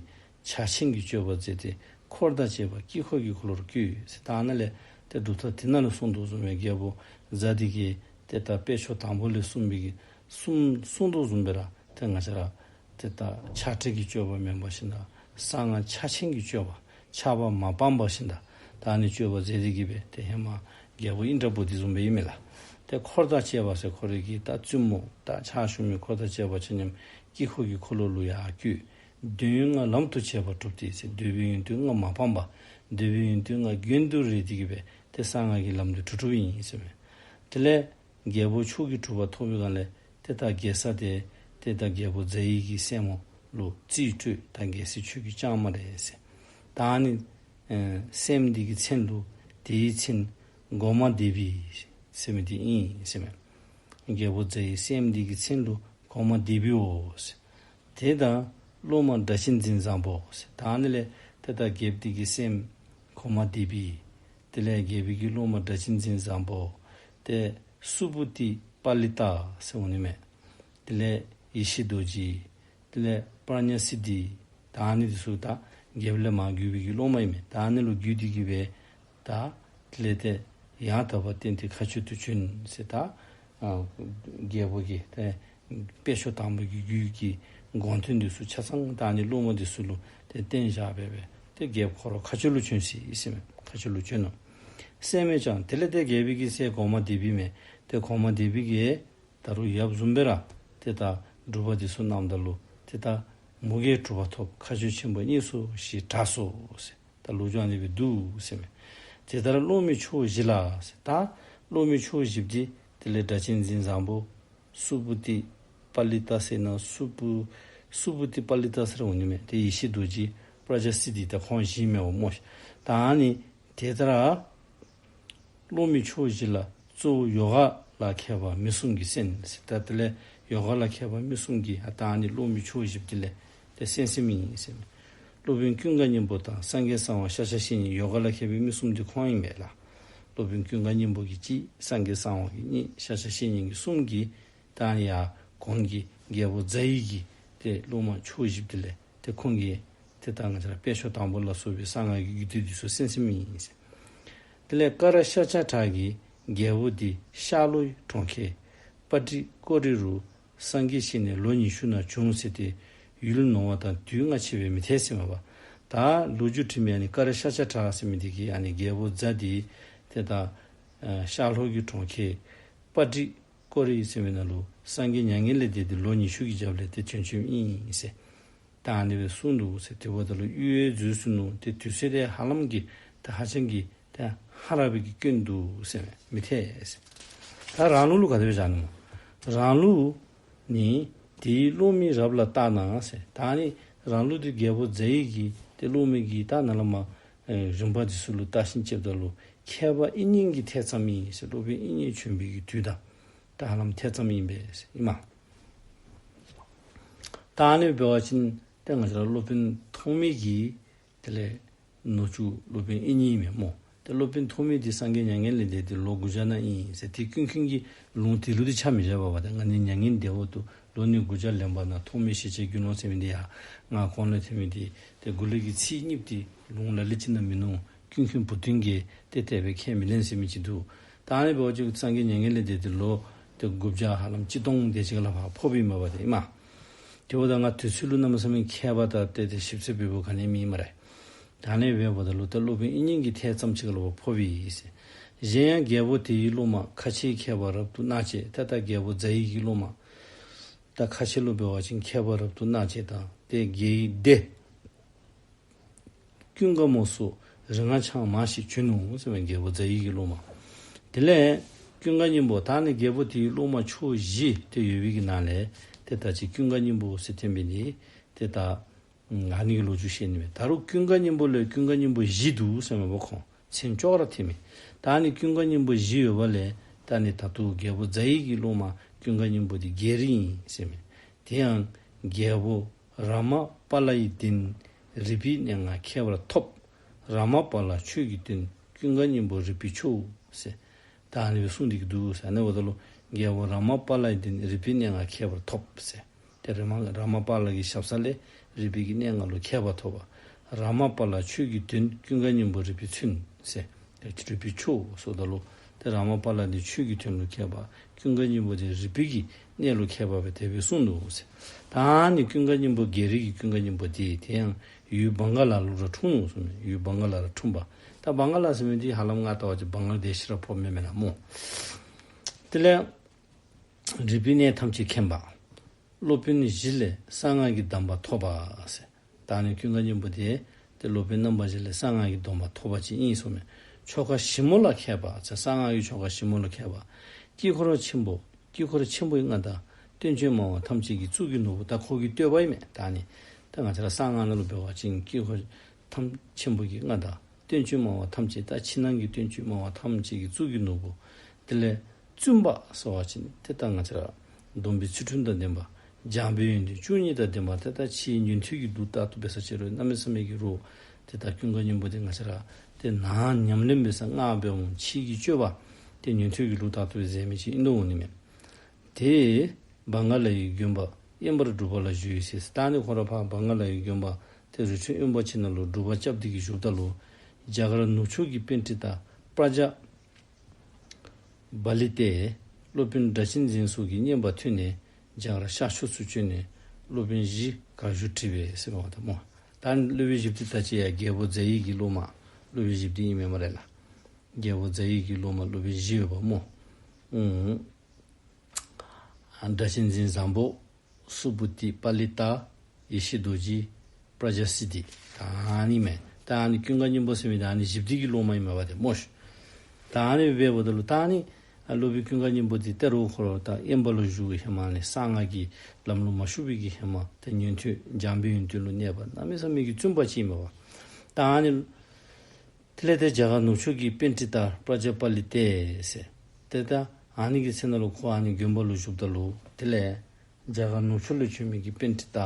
ཕྱག་ཆེན་གྱི་སྤྱོད་པ་མཛད་དེ་འཁོར་དང་བཅས་པ་དཀྱིལ་འཁོར་གྱི་འཁོར་ལོར་བཀོད་ཟེར། ད་ཨ་ནཱ་ལས་ཏེ་སྒྲུབ་ཐབས་དེ་ནང་ལུ་གསུངས་དོ་བཟུམ་སྦེ་རྒྱལ་པོ་ཛ་དེ་གིས་ཏེ་ད་དཔལ་མཆོག་དང་པོ་ལས་གསུངས་པའི་གི་གསུངས་གསུངས་དོ་བཟུམ་སྦེ་ར་ཏེ་ང་བཅས་ར་ཏེ་ད་ཆགས་བྲལ་གྱི་སྤྱོད་པ་མེན་པར་ཞིནམ་ལས་གསང་སྔགས་ཕྱག་ཆེན་གྱི་སྤྱོད་པ་ཆགས་པ་མ་སྤངས་པར་ཞིནམ་ལས་ད་ཨ་ནི་སྤྱོད་པ་མཛད་དེ་གིས་སྦེ་ཏེ་ཧེ་མ་རྒྱལ་པོ་ཨིནྡྲ་བོ་དྷི་བཟུམ་སྦེ་ཨིན་མས་ལགས། ཏེ་འཁོར་དང་བཅས་པ་ཟེར་ཁོ་རའི་གི་ད་བཙུན་མོ་ད་ཕྱག་ཞུ་མི་འཁོར་དང་བཅས་པ་ཆ་མཉམ་དཀྱིལ་འཁོར་གྱི་འཁོར་ལོ་ལུ་ཡར་བཀོད། འདོད་ཡོན་ལྔ་ལམ་དུ་བྱས་པ་གྲུབ་སྟེ་ཟེར། འདོད་པའི་ཡོན་ཏན་ལྔ་མ་སྤངས་པར་འདོད་པའི་ཡོན་ཏན་ལྔ་རྒྱུན་དུ་རེག་སྟེ་གིས་སྦེ་ཏེ་གསང་སྔགས་ཀྱི་ལམ་དུ་གྲུབ་གྲུབཔ་ཨིན་ཟེར་མས། དེ་ལས་རྒྱལ་པོ་མཆོག་གི་གྲུབ་པ་ཐོབ་པའི་སྒང་ལས་ཏེ་ད་རྒྱལ་ས་དེ་ཏེ་ད་རྒྱལ་པོ་ཛ་ཡི་གི་སྲས་མོ་ལུ་རྩིས་སྤྲོད། ད་རྒྱལ་སྲས་ཁྱོད་ཀྱི་ལྕང་མ་རེད་ཟེར། ད་ཨ་ནི་ཨེ་སྲསམོ་འདི་གི་མཚན་ལུ་དེའི་མཚན་གོ་མ་དེ་བི་ཟེར་མི་འདི་ཨིན་ཟེར་མས། རྒྱལ་པོ་ཛ་ཡི་སྲསམོ་འདི་གི་མཚན་ལུ་གོ་མ་དེ་བིའོ་ཟེར། དེ་དང་སློབ་མ་སྒྲ་གཅན་འཛིན་བཟང་པོ་ཟེར། ད་ཨ་ནི་ལས་ཏེ་ད་རྒྱལཔོ་འདི་གི་སྲསམོ་གོ་མ་དེ་བི། དེ་ལས་རྒྱལ་པོའི་གི་སློབ་མ་སྒྲ་གཅན་འཛིན་བཟང་པོ། ཏེ་སུ་བུ་ཏི་པཱ་ལི་ཏ་ཟེར་འོང་ནི་མས། དེ་ལས་ཡེ་ཤེས་རྡོ་རྗེ། དེ་ལས་པྲ་ཛྙཱ་སིདྡྷི། ད་ཨ་ནི་འདི་ཚུ་ད་རྒྱལཔོ་ལས་མར་བརྒྱུད་པའི་གི་སློབ་མ་ཨིན་མས། ད་ཨ་ནི་ལུ་བརྒྱུད་དེ་གིས་སྦེ་ད་དེ་ལས་ཏེ་ཡང་དག་པར་བསྟན་ཏེ་མཁའ་སྤྱོད་དུ་བྱོན་ཟེར། ད་ཨ་རྒྱལ་པོ་གིས་ཏེ་དཔལ་མཆོག་དང་པོ་གི་རྒྱུད་ཀྱི་དགོངས་དོན་འདི་ཚུ་ཆ་ཚང་ད་ཨ་ནི་སློབ་མ་འདི་ཚུ་ལུ་ཏེ་བསྟན་བཞག་སྦེ་སྦེ་ ཏེ་རྒྱལཔོ་ཁོ་ར་མཁའ་སྤྱོད་ལུ་བྱོན་ཅི་ཟེར་མས། མཁའ་སྤྱོད་ལུ་བྱོན་ནུག། སྲས་མོས་ཀྱང་དེ་ལས་ཏེ་རྒྱལ་པོའི་གི་སྲས་གོང་མ་དེ་བི་མས། ཏེ་གོང་མ་དེ་བི་གིས་ད་རུང་ཡབ་བཟུམ་སྦེ་ར་ཏེ་ད་སྒྲུབ་པ་འདི་ཚུ་གནངམ་ད་ལུ་ཏེ་ད་མོ་གིས་གྲུབ་པ་ཐོབ། མཁའ་སྤྱོད་ཆེན་པོ་བརྙེས་སོ་ཞེས་གྲགས་སོ་ཟེར། ད་ལོ་རྒྱུས་ཨ་ནི་སྦེ་འདུག་ཟེར་མས། དེ་ལྟར་སློབ་མའི་ཕྱོགས་བཞི་ལ་ཟེར། ད་སློབ་མའི་ཕྱོགས་བཞི་པོ་འདི་དེ་ལས་སྒྲ་གཅན་འཛིན་བཟང་པོ་སུ་བུ་ཏི་པ་ལི་ཏ་ཟེར་ན་སུ་བུ་སུ་བུ་ཏི་པ་ལི་ཏ་ཟེར་འོང་ནི་མས། ཏེ་ཡེ་ཤེས་རྡོ་རྗེ་པྲ་ཛཱ་སིདྡྷི་ད་ཁོང་བཞི་མས་འོ་སྨོ། ད་ཨ་ནི་དེ་ལྟར་སློབ་མའི་ཕྱོགས་བཞི་ལ་གཙོ་བོ་ཡོ་ག་ལ་མཁས་པ་མི་གསུམ་གྱིས་གསན་ཟེར། ད་དེ་ལས་ཡོ་ག་ལ་མཁས་པ་མི་གསུམ་གྱིས་ཨ་ད་ཨ་ནི་སློབ་མའི་ཕྱོགས་བཞི་པོ་དེ་ལས་ཏེ་གསན་གསནམ་ཨིན་ཟེར་མས། སློབ་དཔོན་ཀུན་དགའ་སྙིང་པོ་དང་སངས་རྒྱས་གསང་བ་ཤཱཀྱ་བཤེས་གཉེན། ཡོ་ག་ལ་མཁས་པའི་མི་གསུམ་འདི་ཁོང་ཨིན་པས་ལགས། སློབ་དཔོན་ཀུན་དགའ་སྙིང་པོ་གིས་གཅིག། སངས་རྒྱས་གསང་བ་གིས་གཉིས། ཤཱཀྱ་བཤེས་གཉེན་གྱིས་གསུམ་གྱིས་ད་ཨ་ནི་ཡར་གོང་གི་རྒྱལ་པོ་རྫ་ཡི་གི་ཏེ་སློབ་མ་ཕྱོགས་བཞི་པོ་དེ་ལས་ཏེ་ཁོང་གིས་ཏེ་ད་ང་བཅས་ར་དཔེ་ཆོས་དང་པོ་ལ་སོགས་པའི་གསང་སྔགས་ཀྱི་རྒྱུད་སྡེ་འདི་ཚུ་གསན་གསནམ་ཨིན་ཟེར། དེ་ལས་ཀ་ར་ཤ་ཆ་བྲག་གི་རྒྱལ་པོ་འདི་ཤར་ལྷོའི་གྲོང་ཁྱེར་པ་ཏྲི་ཀོ་རི་རུ་སངས་རྒྱས་ཞིག་ནས་ལོ་ཉི་ཤུ་ན་བྱུང་ཟེར་ཏེ་ཡུལ་ནོར་བ་དང་དུས་སྔ་ཕྱི་སྦེ་མི་འཐད་ཟེར་མས་པ། ད་ལོ་རྒྱུས་བྲིས་མི་ཨ་ནི་ཀ་ར་ཤ་ཆ་བྲག་ཟེར་མི་འདི་གིས་ཨ་ནི་རྒྱལ་པོ་རྫ་འདི་ཏེ་ད་ཨ་ཤར་ལྷོ་གི་གྲོང་ཁྱེར་པ་ཏྲི་ཀོ་རི་ཟེར་མི་ནང་ལུ་སངས་རྒྱས་མྱ་ངན་ལས་འདས་ཏེ་ལོ་ཉི་ཤུ་གི་རྒྱབ་ལས་ཏེ་བྱོན་བྱོནམ་ཨིན་ཟེར། ད་ཨ་ནི་སྦེ་གསུངས་འདུག་ཟེར། དེ་འབདཝ་ད་ལུ་གཡུལ་བའི་མཛོད་ཟེར་མནོ་སྟེ་དུས་ཚོད་དེ་ཧ་ལམ་གྱིས་ད་ཧ་ཅང་གི་ད་ཧ་ར་བའི་གི་སྐྱོན་འདུག་ཟེར་མས། མི་འཐད་ཟེར། ད་རང་ལུགས་ལུ་ག་དེ་སྦེ་བཞག་ནི་སྨོ། རང་ལུགས་ནི་དེའི་སློབ་མའི་རབས་ལ་བརྟགས་ན་ཟེར། ད་ཨ་ནི་རང་ལུགས་འདི་རྒྱལ་པོ་རྫ་ཡི་གི་ཏེ་སློབ་མའི་གི་ད་ནཱ་ལས་མར་ཨེ་རིམ་པ་འདི་ཚུ་ལུ་བརྟག་ཞིབ་རྐྱབ་ད་ལུ་མཁས་པ་དབྱིག་གཉེན་གྱི་ཐད་ཙམ་ཨིན་ཟེར། སློབ་དཔོན་དབྱིག་གཉེན་བྱོན་པའི་གི་དུས་དང་ད་ཧ་ལམ་ཐད་ཙམ་ཨིན་པས་ཟེར་ཨིན་མས། ད་ཨ་ནི་འབད་བ་ཅིན་ཏེ་ང་བཅས་ར་སློབ་དཔོན་ཐོགས་མེད་ཀྱིས་དེ་ལས་ནུ་གཅུང་སློབ་དཔོན་དབྱིག་གཉེན་ཨིན་མས་སྨོ། ཏེ་སློབ་དཔོན་ཐོགས་མེད་འདི་སངས་རྒྱས་མྱ་ངན་ལས་འདས་ཏེ་ལོ་དགུ་བརྒྱ་ནང་ཨིན་ཟེར། ཏེ་ཀུན་མཁྱེན་གྱིས་ལུང་དེ་ལུ་འདི་ཆ་མི་བཞག་པས་པ། ཏེ་ང་ནི་མྱ་ངན་འདས་འོང་དོ། ལོ་ནི་དགུ་བརྒྱ་ལོན་པ་ན་ཐོགས་མེད་ཞེས་བྱའི་དགེ་སློང་ཟེར་མི་འདི་ཡང་ང་གོང་ལས་ཐོན་མི་འདི་ཏེ་མགུ་ལས་ཀྱི་ཚིག་གཉིས་པོ་འདི་ལུང་ལ་ལུ་ཅིག་ནང་མིན་ནུག། ཀུན་མཁྱེན་བུ་སྟོན་གྱིས་ཏེ་དེ་སྦེ་ཁས་མི་ལེན་ཟེར་མི་ཅིག་འདུག། ད་ཨ་ནི་འབད་བ་ཅིན་སངས་རྒྱས་མྱ་ངན་ལས་འདས་ཏེ་ལོ་ཏེ་དགུ་བརྒྱ་ཧ་ལམ་གཅིག་སྟོང་དེ་ཅིག་ལུ་ཕར་ཕོགཔ་ཨིན་མས་པ་ཏེ་ཨིན་མས། དེ་འབདཝ་ད་ང་དུས་ཚོད་ལུ་གནམ་མེད་ས་མེད་མཁས་པ་དང་ཏེ་ཏེ་ཞིབ་འཚོལ་འབད་འབདཝ་ག་ནི་མེད་སྨ་རེ། ད་ཨ་ནི་འབདཝ་ད་ལུ་ད་སློབ་དཔོན་དབྱིག་གཉེན་གྱི་ཐད་ཙམ་ཅིག་ལུ་ཕོགཔ་ཨིན་ཟེར། གཞན་ཡང་རྒྱལ་པོ་དེའི་སློབ་མ་ཁ་ཆེའི་མཁས་པ་རབ་ཏུ་གནག་ཅན། ད་ད་རྒྱལ་པོ་རྫ་ཡི་གི་སློབ་མ་ད་ཁ་ཆེ་ལུ་འབད་བ་ཅིན་མཁས་པ་རབ་ཏུ་གནག་ཅན་དང་ཏེ་དགེ་བའི་སྡེ་ཀུན་དགའ་མོ་སོགས་རིག་སྔགས་འཆང་མང་ཞིག་བྱོན་ནུག་ཟེར་མས། རྒྱལ་པོ་རྫ་ཡི་གི་སློབ་མ། དེ་ལས་ཀུན་དགའ་སྙིང་པོ་ད་ཨ་ནི་རྒྱལ་པོ་དེའི་སློབ་མ་ཕྱོགས་བཞི་ཏེ་ཡོད་པའི་གི་ནང་ལས་ཏེ་ད་ཅི་ཀུན་དགའ་སྙིང་པོ་ཟེར་ཐོན་མི་འདི་ཏེ་ད་ཨ་ནི་གི་ལོ་རྒྱུས་བཤད་ནི་མས། ད་རུང་ཀུན་དགའ་སྙིང་པོ་ལས་ཀུན་དགའ་སྙིང་པོ་བཞི་འདུག་ཟེར་མས་པ། ཁོང་མཚན་ཅོག་ར་འཐད་མི། ད་ཨ་ནི་ཀུན་དགའ་སྙིང་པོ་བཞི་ཡོད་པ་ལས་ད་ཨ་ནི་ད་ལྟོ་རྒྱལ་པོ་རྫ་ཡི་གི་སློབ་མ་ཀུན་དགའ་སྙིང་པོ་འདི་སྒེར་ཨིན་ཟེར་མས། དེ་ཡང་རྒྱལ་པོ་རཱ་མ་པཱ་ལ་ཡི་དོན་རིག་པའི་གནས་ལྔ་མཁས་པར་ཐོབ། རཱ་མ་པཱ་ལ་ཆོས་ཀྱི་དོན་ཀུན་དགའ་སྙིང་པོ་རིག་པའི་མཆོག་ཟེར། ད་ཨ་ནི་སྦེ་གསུངས་ཏེ་གི་འདུག་ཟེར། ཨ་ནི་འབདཝ་ད་ལུ་རྒྱལ་པོ་རཱ་མ་པཱ་ལ་ཡི་དོན་རིག་པའི་གནས་ལྔ་མཁས་པར་ཐོབ་ཟེར། ཏེ་རཱ་མ་རཱ་མ་པཱ་ལ་གི་ཞབས་ས་ལས་རིག་པའི་གི་གནས་ལྔ་ལུ་མཁས་པ་ཐོབ་པ། རཱ་མ་པཱ་ལ་ཆོས་ཀྱི་དོན་ཀུན་དགའ་སྙིང་པོ་རིག་པའི་ཚུལ་ཟེར། ཏེ་རིག་པའི་མཆོག་ཟེརཝ་ད་ལུ་ཏེ་རཱ་མ་པཱ་ལ་འདི་ཆོས་ཀྱི་དོན་ལུ་མཁས་པ། ཀུན་དགའ་སྙིང་པོ་འདི་རིག་པའི་གི་གནས་ལུ་མཁས་པ་སྦེ་དེ་སྦེ་གསུངས་འདུག་ཟེར། ད་ཨ་ནི་ཀུན་དགའ་སྙིང་པོ་སྒེར་གྱི་ཀུན་དགའ་སྙིང་པོ་འདི་དེ་ཡང་ཡུལ་བང་ག་ལ་ལུ་ར་འཁྲུངས་ནུག་ཟེར་མས། ཡུལ་བང་ག་ལ་ར་འཁྲུངས་པ། ད་བང་ག་ལ་ཟེར་མི་འདི་ཧ་ལམ་ང་བལྟ་བ་ཅིན་བང་ལ་དེཤ་ར་ཕོགཔ་མས་མེན་ན་སྨོ། དེ་ལས་རིག་པའི་གནས་ཐམས་ཅད་མཁྱེན་པ། སློབ་དཔོན་བཞི་ལས་གསང་སྔགས་ཀྱི་གདམས་པ་ཐོབ་པ་ཟེར། ད་ཨ་ནི་ཀུན་དགའ་སྙིང་པོ་དེ་ཏེ་སློབ་དཔོན་རྣམ་པ་བཞི་ལས་གསང་སྔགས་ཀྱི་སྡོམ་པ་ཐོབ་པ་ཅིག་ཨིན་ཟེར་མས། ཆོ་ག་ཞིབ་མོ་ལ་མཁས་པ་ཟེར། གསང་སྔགས་ཀྱི་ཆོ་ག་ཞིབ་མོ་ལ་མཁས་པ། དཀྱིལ་འཁོར་ཆེན་པོ་དཀྱིལ་འཁོར་ཆེན་པོའི་མངའ་བདག་བསྟན་བཅོས་སྨྲ་བ་ཐམས་ཅད་ཀྱི་གཙུག་གི་ནོར་བུ། ད་ཁོ་གི་བསྟོད་པ་ཨིན་མས། ད་ཨ་ནི་ད་ང་བཅས་ར་གསང་སྔགས་ནང་ལུ་འབད་བ་ཅིན་དཀྱིལ་འཁོར་ཐམས་ཆེན་པོ་གི་མངའ་བདག་བསྟན་བཅོས་སྨྲ་བ་ཐམས་ཅད། ད་ཕྱི་ནང་གི་བསྟན་བཅོས་སྨྲ་བ་ཐམས་ཅད་ཀྱི་གཙུག་གི་ནོར་བུ། དེ་ལས་བཙུན་པ་ཟེར་བ་ཅིན་ཏེ་ད་ང་བཅས་ར་སྡོམ་པའི་ཚུལ་ཁྲིམས་དང་ལྡན་པ། སྦྱངས་པའི་ཡོན་ཏན་བཅུ་གཉིས་དང་ལྡན་པ། ཏེ་ད་ཕྱིའི་ཉན་ཐོས་ཀྱི་ལུགས་ལྟར་དུ་འབད་ས་ཅིག་རུང་གནམ་མེད་ས་མེད་ཀྱི་རུང་ཏེ་ད་ཀུན་དགའ་སྙིང་པོ་འདི་ང་བཅས་ར་ཏེ་ནང་ཉམས་ལེན་འབད་ས་སྔགས་འབད་འོང་། ཕྱི་གི་སྤྱོད་པ་ཏེ་ཉན་ཐོས་ཀྱི་ལུགས་ལྟར་དུ་མཛད་མི་ཅིག་ཨིན་དོ་འོང་ནི་མས། དེ་བང་ག་ལ་ཡི་དགོན་པ་དབེན་པར་སྒྲུབ་པ་ལ་བཞུགས་ཡོད་ཟེར། ད་ཨ་ནི་ཁོ་ར་ཕར་བང་ག་ལ་ཡི་དགོན་པ་ཏེ་རི་ཁྲོད་དབེན་པ་ཅིག་ནང་ལུ་སྒྲུབ་པ་རྐྱབ་སྟེ་གི་བཞུགསཔ་ད་ལུ་རྒྱ་གར་ནུབ་ཕྱོགས་ཀྱི་པཎྜི་ཏ་པྲ་ཛྙཱ་པཱ་ལི་ཏས་སློབ་དཔོན་སྒྲ་གཅན་འཛིན་སོགས་ཀྱི་སྙན་པ་ཐོས་ནས་རྒྱ་གར་ཤར་ཕྱོགས་སུ་བྱོན་ནས་སློབ་དཔོན་བཞི་གར་བཞུགས་ཁྲིད་པས་ཟེར་མས་པ་ད་སྨོ། ད་ ཨ་ནི་སློབ་དཔོན་བཞི་པོ་དེ་ད་ཅི་ཡང་རྒྱལ་པོ་རྫ་ཡི་གི་སློབ་མ་སློབ་དཔོན་བཞི་པོ་དེ་ཨིན་མས་སྨ་རེ་ལགས། རྒྱལ་པོ་རྫ་ཡི་གི་སློབ་མ་སློབ་དཔོན་བཞི་ཡོདཔ་སྨོ། ཨུམ། སྒྲ་གཅན་འཛིན་བཟང་པོ། སུ་བུ་ཏི། པཱ་ལི་ཏ། ཡེ་ཤེས་རྡོ་རྗེ། པྲ་ཛཱ་སིདྡྷི། ད་ཨ་ནི་མས། ད་ཨ་ནི་ཀུན་དགའ་སྙིང་པོ་ཟེར་མི་ད་ཨ་ནི་བཞི་པོ་དེ་གི་སློབ་མ་ཨིན་མས་པ་ཏེ་སྨོ་ཤིག། ད་ཨ་ནི་སྦེ་འབདཝ་ད་ལུ་ད་ཨ་ནི་ཨ་སློབ་དཔོན་ཀུན་དགའ་སྙིང་པོ་དེ་ཏེ་རོགས་ཁོ་ར་ད་དབེན་པ་ལུ་བཞུགས་ཧེ་མ་ནི་གསང་སྔགས་ཀྱི་ལམ་ལུ་མ་ཞུགས་པའི་གི་ཧེ་མ་ཏེ་ཉན་ཐོས་འཇམ་པའི་ཡོན་ཏན་ལུ་གནས་པ་གནམ་མེད་ས་མེད་ཀྱི་བཙུན་པ་ཅིག་ཨིན་མས་པ། ད་ཨ་ནི་དེ་ལས་ཏེ་རྒྱ་གར་ནུབ་ཕྱོགས་ཀྱི་པཎྜི་ཏ་པྲ་ཛཱ་པཱ་ལི་ཏ་ཟེར། ཏེ་ད་ཨ་ནི་གི་ཚེ་ན་ལུ་ཁོ་ཨ་ནི་དགོན་པ་ལུ་བཞུགསཔ་ད་ལུ་དེ་ལས་རྒྱ་གར་ནུབ་ཕྱོགས་ལས་བྱོན་མི་གི་པཎྜི་ཏ་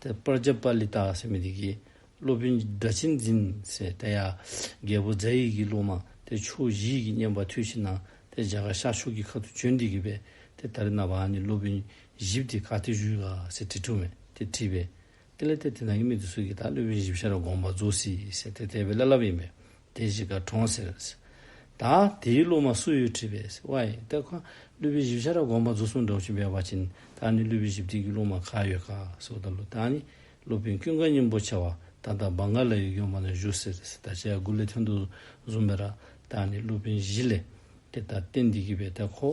ཏེ་པྲ་ཛཱ་པཱ་ལི་ཏ་ཟེར་མི་དེ་གིས་སློབ་དཔོན་སྒྲ་གཅན་འཛིན་ཟེར་ད་ཡ་རྒྱལ་པོ་རྫ་ཡི་གི་སློབ་མ་ཏེ་ཕྱོགས་བཞི་གི་བསྙེན་པ་ཐོས་ཞིནམ་ལས་ཏེ་རྒྱ་གར་ཤར་ཕྱོགས་ཀྱི་ཁ་ཐུག་བྱོན་ཏེ་གི་སྦེ་ཏེ་ད་རེས་ནངས་པ་ཨ་ནི་སློབ་དཔོན་བཞི་པོ་དེ་ག་ཏེ་བཞུགས་ཡི་ག་ཟེར་དྲི་དྲིཝ་མས། ཏེ་དྲིས་པས། དེ་ལས་ཏེ་དེ་ནང་གི་མི་དེ་ཚུ་གིས་ད་སློབ་དཔོན་བཞི་པོ་ཤར་ར་དགོངས་པ་རྫོགས་ཅི་ཟེར་ཏེ་དེ་སྦེ་སླབ་སླབཔ་ཨིན་པས། དེ་ཞིག་ག་གྲོངས་ཟེར་ཟེར། ད་དེའི་སློབ་མ་སུ་ཡོད་དྲིས་པས་ཟེར། ཝའི་ད་ཁོ་སློབ་དཔོན་བཞི་པོ་ཤར་ར་དགོངས་པ་རྫོགས་སོང་འདྲཝ་ཅིག་འབད་བ་ཅིན་ད་ཨ་ནི་སློབ་དཔོན་བཞི་པོ་དེ་གི་སློབ་མ་ག་ཡོད་ག་ཟེརཝ་ད་ལུ་ད་ཨ་ནི་སློབ་དཔོན་ཀུན་དགའ་སྙིང་པོ་ཆེ་བ་ད་ལྟ་བང་ག་ལ་ཡི་དགོན་པ་ནང་བཞུགས་ཟེར་ཟེར། ད་ཅི་ཡང་འགོ་ལས་ཐོན་དོ་བཟུམ་སྦེ་ར་ད་ཨ་ནི་སློབ་དཔོན་བཞི་ལས་ཏེ་ད་བརྟེན་ཏེ་གི་སྦེ་ད་ཁོ་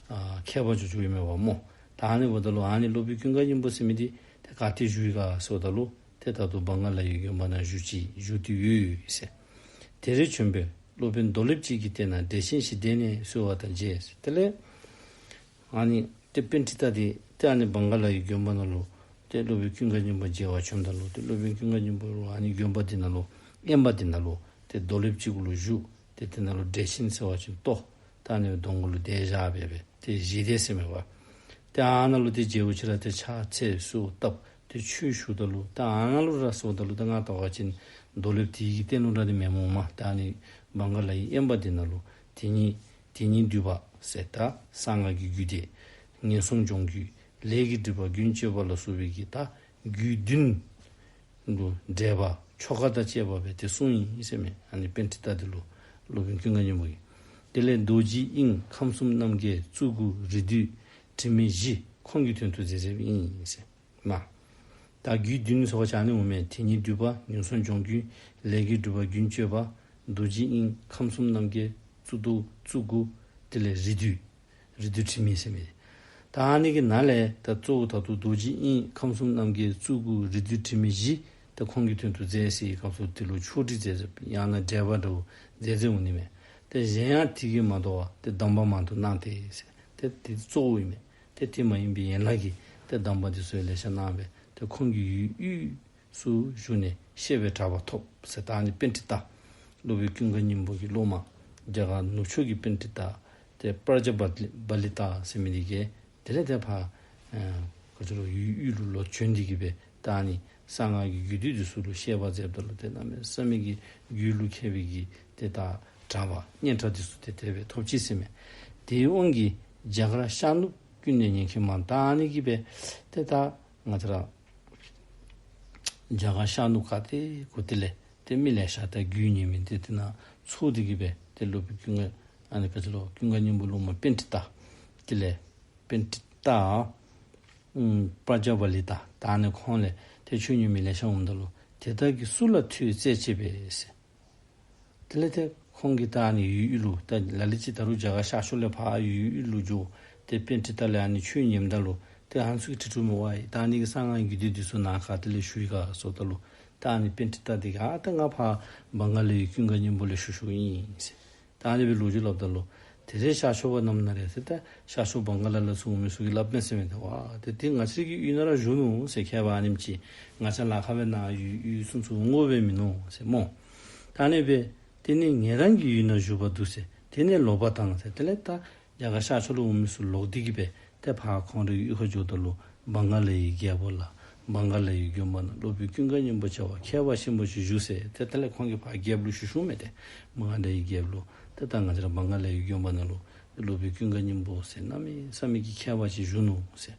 ཨ་མཁས་པ་འགྱོ་འགྱོཝ་ཨིན་མས་པ་སྨོ། ད་ཨ་ནི་འབདཝ་ད་ལུ་ཨ་ནི་སློབ་དཔོན་ཀུན་དགའ་སྙིང་པོ་ཟེར་མི་དེ་ཏེ་ག་ཏེ་བཞུགས་ཡི་ག་ཟེརཝ་ད་ལུ་ཏེ་ད་ལྟོ་བང་ག་ལ་ཡི་དགོན་པ་ནང་བཞུགས་ཅི་བཞུགས་ཏེ་ཡོད་ཟེར། དེར་བྱོན་པའི་སློབ་དཔོན་རྡོར་ལེབ་ཅིག་གིས་བལྟས་ན་འགྲེལ་ཆེན་ཞིག་བསྡད་ནས་གསོལ་བ་དང་མཇལ་ཟེར། དེ་ལས་ཨ་ནི་ཏེ་པཎྜི་ཏ་དེ་ཏེ་ཨ་ནི་བང་ག་ལ་ཡི་དགོན་པ་ནང་ལུ་ཏེ་སློབ་དཔོན་ཀུན་དགའ་སྙིང་པོ་མཇལ་བར་བྱོནམ་ད་ལུ་ཏེ་སློབ་དཔོན་ཀུན་དགའ་སྙིང་པོ་ལུ་ཨ་ནི་དགོན་པ་དེ་ནང་ལུ་དབེན་པ་དེ་ནང་ལུ་ཏེ་རྡོར་ལེབ་ཅིག་གུ་ལུ་བཞུགས། ཏེ་དེ་ནང་ལུ་འགྲེལ་ཆེན་ཟེར་བ་ཅིན་ཏོ་ད་ཨ་ནི་གདོང་གུ་ལུ་དེ་བཞག་སྦེ་སྦེ་ཏེ་བཞེས་དེས་ཟེར་མས་པ། ཏེ་ཨ་ནཱ་ལུ་ཏེ་མཇལ་བའི་ཕྱིར་ར་ཏེ་ཕྱག་འཚལ་གསོལཝ་བཏབ། ཏེ་ཆོས་ཞུཝ་ད་ལུ་ད་ཨ་ནཱ་ལུ་ར་ཟེརཝ་ད་ལུ་ད་ང་བལྟ་བ་ཅིན་རྡོར་ལེབ་དེ་གི་སྟེང་ལུ་ར་ཏེ་མེན་མས་མ། ད་ཨ་ནི་བང་ག་ལ་ཡི་དབེན་པ་དེ་ནང་ལུ་དེ་ཉིད་དེ་ཉིད་འདུས་པ་ཟེར་ད་གསང་སྔགས་ཀྱི་རྒྱུད་སྡེ་ངན་སོང་སྦྱོང་རྒྱུད་ལས་ཀྱི་སྒྲིབ་པ་རྒྱུན་གཅོད་པ་ལ་སོགས་པའི་གི་ད་རྒྱུད་བདུན་ལུ་འགྲེལ་པ་ཆོ་ག་དང་བཅས་པ་སྦེ་ཏེ་གསུངས་ཡི་ཟེར་མས། ཨ་ནི་པཎྜི་ཏ་དེ་ལུ་སློབ་དཔོན་ཀུན་དགའ་སྙིང་པོ་གིས། དེ་ལས་རྡོ་རྗེ་དབྱིངས་ཁམས་གསུམ་རྣམ་རྒྱལ་གཙུག་དགུ་རིགས་འདུས་དྲི་མེད་བཞི་ཁོང་གི་དོན་དུ་མཛད་མཛདཔ་ཨིན་ཟེར། མ། ད་རྒྱུད་བདུན་ཟེར་བ་ཅིན་ཨ་ནི་འོང་མས། དེ་ཉིད་འདུས་པ་ངན་སོང་སྦྱོང་རྒྱུད་ལས་ཀྱི་སྒྲིབ་པ་རྒྱུན་གཅོད་པ་རྡོ་རྗེ་དབྱིངས་ཁམས་གསུམ་རྣམ་རྒྱལ་གཙུག་ཏོར་གཙུག་དགུ་དེ་ལས་རིགས་འདུས། རིགས་འདུས་དྲི་མེད་ཟེར་མི། ད་ཨ་ནི་གི་ནང་ལས་ད་གཙོ་བོ་ད་ལྟོ་རྡོ་རྗེ་དབྱིངས་ཁམས་གསུམ་རྣམ་རྒྱལ་གཙུག་དགུ་རིགས་འདུས་དྲི་མེད་བཞི་ད་ཁོང་གི་དོན་དུ་མཛད་ཟེར་བའི་སྐབས་སུ་དེ་ལུ་ཕྱོགས་སྒྲིག་མཛད་ཟེར་ཡང་ན་འགྲེལ་པ་འདྲཝ་མཛད་མཛདཔ་འོང་ནི་མས། ཏེ་གཞན་ཡང་དེ་གིས་མ་དོ་བར་ཏེ་གདམས་པ་མང་དུ་གནང་སྟེ་ཟེར། ཏེ་དེ་གཙོ་བོ་ཨིན་མས། ཏེ་དེ་མ་ཡིན་པའི་ཡན་ལག་གི་ཏེ་གདམས་པ་དེ་ཚུ་ལེ་ཤ་གནང་སྦེ་ཏེ་ཁོང་གི་ཡུལ་དབུས་སུ་བཞུགས་ནས་བཤད་པའི་གྲགས་པ་ཐོབ་ཟེར། ད་ཨ་ནི་པཎྜི་ཏ་སློབ་དཔོན་ཀུན་དགའ་སྙིང་པོ་གི་སློབ་མ་རྒྱ་གར་ནུབ་ཕྱོགས་ཀྱི་པཎྜི་ཏ་ཏེ་པྲ་ཛཱ་པཱ་ལི་པཱ་ལི་ཏ་ཟེར་མི་དེ་གིས་དེ་ལས་ཏེ་ཕར་ཨ་ག་ཅི་ལོ་ཡུལ་དབུས་ལུ་ལོག་བྱོན་ཏེ་གི་སྦེ་ད་ཨ་ནི་གསང་སྔགས་ཀྱི་རྒྱུད་སྡེ་དེ་ཚུ་ལུ་བཤད་པ་མཛདཔ་ད་ལུ་ཏེ་གནམ་མེད་ས་མེད་ཀྱི་རྒྱུད་ལུ་མཁས་པའི་གི་ཏེ་ད་གྲགས་པ་སྙན་གྲགས་དེ་ཚུ་ཏེ་དེ་སྦེ་ཐོབ་ཅི་ཟེར་མས། དེའི་དབང་གིས་རྒྱ་གར་ཤར་ནུབ་ཀུན་ནས་ཉན་མཁན་མང་། ད་ཨ་ནི་གིས་སྦེ་ཏེ་ད་ང་བཅས་ར་རྒྱ་གར་ཤར་ནུབ་ག་ཏེ་གུ་ཏེ་ལས་ཏེ་མི་ལེ་ཤ་ད་རྒྱུད་ཉན་མི་དེ་དེ་ནང་ཚོགས་ཏེ་གི་སྦེ་ཏེ་སློབ་དཔོན་ཀུན་དགའ་ཨ་ནི་ག་ཅི་ལོ་ཀུན་དགའ་སྙིང་པོའི་སློབ་མ་པཎྜི་ཏ་དེ་ལས་པཎྜི་ཏ་ཨམ་པྲ་ཛཱ་པཱ་ལི་ཏ་ད་ཨ་ནི་ཁོང་ལས་ཏེ་ཆོས་ཉན་མི་ལེ་ཤ་འོངམ་ད་ལུ་དེ་དག་གིས་སུ་ལ་ཐོས་རྩད་བྱས་པས་ཟེར། དེ་ལས་ཏེ་ཁོང་གིས་ད་ཨ་ནི་ཡུལ་དབུས་ལུ་ད་ལ་ལུ་ཅིག་ད་རུང་རྒྱ་གར་ཤར་ཕྱོགས་ལས་ཕར་ཡུལ་དབུས་ལུ་འགྱོ་སྟེ་པཎྜི་ཏ་ལས་ཨ་ནི་ཆོས་ཉནམ་ད་ལུ་ཏེ་ཨ་ནི་ཚུ་གིས་དྲི་དྲིཝ་མས། ཝའི་ད་ཨ་ནི་གི་གསང་སྔགས་རྒྱུད་སྡེ་དེ་ཚུ་ནཱ་ག་ཏེ་ལས་ཞུ་ཡི་ག་ཟེརཝ་ད་ལུ་ད་ཨ་ནི་པཎྜི་ཏ་དེ་གིས་ཨ་ད་ང་ཕར་བང་ག་ལ་ཡི་ཀུན་དགའ་སྙིང་པོ་ལས་ཞུ་ཞུཝ་ཨིན་ཟེར། ད་ཨ་ནི་སྦེ་ལོ་རྒྱུས་སླབ་ད་ལུ་དེ་རེ་ཤར་ཕྱོགས་པ་རྣམས་ན་རེ་ཟེར་ད་ཤར་ཕྱོགས་བང་ག་ལ་ལས་ཚུར་འོང་མི་ཚུ་གིས་སླབ་མས་ཟེར་མས། ཏེ་ཝའི་ཏེ་དེ་ང་བཅས་ཀྱི་ཡུལ་ནང་ར་བཞུགས་ནུག་ཟེར། མཁས་པ་ཨ་ནེམ་ཅིག་ང་བཅས་ལཱ་ཁག་སྦེ་ནཱ་ཡུལ་དབུས་སུ་ཚུར་འོང་དགོཔ་སྦེ་མིན་ནུག་ཟེར་སྨོ། ད་ཨ་ནི་སྦེ་དེ་ནི་ཉན་རང་གི་ཡུལ་ན་བཞུགས་པ་འདུག་ཟེར། དེ་ནས་ལོག་པ་དང་ཟེར། དེ་ལས་ད་རྒྱ་གར་ཤར་ཕྱོགས་ལུ་འོང་མི་ཚུ་ལོག་སྟེ་གི་སྦེ་ཏེ་ཕར་ཁོང་རའི་ཡུལ་ཁར་འགྱོཝ་ད་ལུ་བང་ག་ལ་ཡི་རྒྱལ་པོ་ལ་བང་ག་ལ་ཡི་དགོན་པ་ནང་སློབ་དཔོན་ཀུན་དགའ་སྙིང་པོ་ཆེ་བ་མཁས་པ་ཆེན་པོ་ཅིག་བཞུགས་ཟེར། ཏེ་དེ་ལས་ཁོང་གིས་ཕར་རྒྱལཔོ་ལུ་ཞུ་ཞུཝ་མས། ཏེ་བང་ག་ལ་ཡི་རྒྱལཔོ་ལུ་ཏེ་ད་ང་བཅས་ར་བང་ག་ལ་ཡི་དགོན་པ་ནང་ལུ་སློབ་དཔོན་ཀུན་དགའ་སྙིང་པོ་ཟེར་གནམ་མེད་ས་མེད་ཀྱི་མཁས་པ་ཅིག་བཞུགས་ནུག་ཟེར།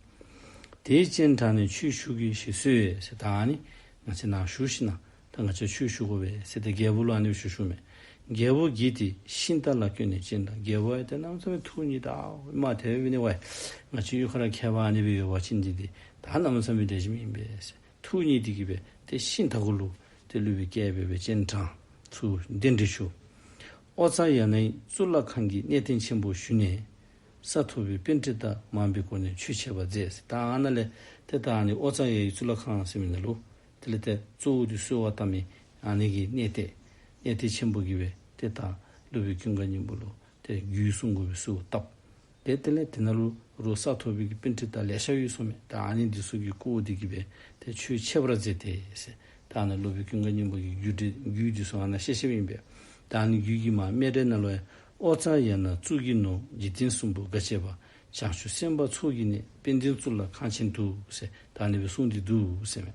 དེའི་སྤྱན་དྲངས་ནས་ཆོས་ཞུ་གེ་ཞེས་གསོལ་ཟེར། ད་ཨ་ནི་ང་བཅས་ནཱ་བཞུགས་ཞིནམ་ད་ད་ང་བཅས་ཆོས་ཞུ་དགོ་པས་ཟེར་ཏེ་རྒྱལཔོ་ལུ་ཨ་ནི་ཞུ་ཞུཝ་མས། རྒྱལ་པོ་དགྱེས་ཏེ་ཤིང་རྟ་ལ་བཀོན་ནས་སྤྱན་དྲངས། རྒྱལ་པོ་ཡང་ཏེ་གནམ་མེད་ས་མེད་ཐུགས་མཉེས་ད་མ་དེ་སྦེ་ནི་ཝའི་ང་བཅས་ཡུལ་ཁར་མཁས་པ་ཨ་ནི་སྦེ་ཡོད་པ་ཅིན་འདི་ཏེ་ད་གནམ་མེད་ས་མེད་དེ་ཅིག་ཨིན་པས་ཟེར་ཐུགས་མཉེས་ཏེ་གི་སྦེ་ཏེ་ཤིང་རྟ་གུ་ལུ་ ཏེ་སློབ་དཔོན་བསྐྱལ་སྦེ་སྦེ་སྤྱན་དྲངས་ཚུར་གདན་འདྲེན་ཞུ། ཨོ་ཙཱ་ཡ་ནའི་གཙུག་ལག་ཁང་གི་གནས་བརྟན་ཆེན་པོར་བཞུགས་ནས་ས་ཐོབ་པའི་པཎྜི་ཏ་མང་པོའི་སྒོ་ནས་ཆོས་འཆད་པར་མཛད། ད་ཨ་ནཱ་ལས་ཏེ་ད་ཨ་ནི་ཨོ་ཙཱ་ཡ་ཡི་གཙུག་ལག་ཁང་ཟེར་མི་ནང་ལུ་དེ་ལས་ཏེ་གཙོ་བོ་དེ་གསོལ་བ་བཏབ་མི་ཨ་ནི་གི་གནས་བརྟན་གནས་བརྟན་ཆེན་པོ་གི་སྦེ་ཏེ་ད་སློབ་དཔོན་ཀུན་དགའ་སྙིང་པོ་ལུ་ཏེ་རྒྱུད་གསུང་དགོ་པའི་གསོལཝ་བཏབ། ཏེ་དེ་ལས་དེ་ནང་ལུ་རུང་ས་ཐོབ་པའི་གི་པཎྜི་ཏ་ལེ་ཤ་ཡོད་ཟེར་མས། ད་ཨ་ནི་འདི་ཚུ་གིས་བསྐོར་ཏེ་གི་སྦེ་ཏེ་ཆོས་འཆད་པར་མཛད་དེ་ཟེར། ད་ཨ་ནི་སློབ་དཔོན་ཀུན་དགའ་སྙིང་པོ་གི་རྒྱུད་འདི་རྒྱུད་འདི་ཚུ་ཨ་ནཱ་བཤད་བཤདཔ་ཨིན་པས། ད་ཨ་ནི་རྒྱུད་ཀྱི་མར་སྨད་གྲལ་ནང་ལུ་ཡང་ཨོ་ཙཱ་ཡ་ན་གཙུག་གི་ནོར་འཇིག་རྟེན་གསུམ་པོ་དགའ་བྱེད་པ། བྱང་ཆུབ་སེམས་དཔའ་ཚོགས་ཀྱིས་ནི། དཔལ་ལྡན་གཙུག་ལག་ཁང་ཆེན་དུ་ཟེར། ད་ཨ་ནི་སྦེ་གསུངས་ཏེ་འདུག་ཟེར་མས།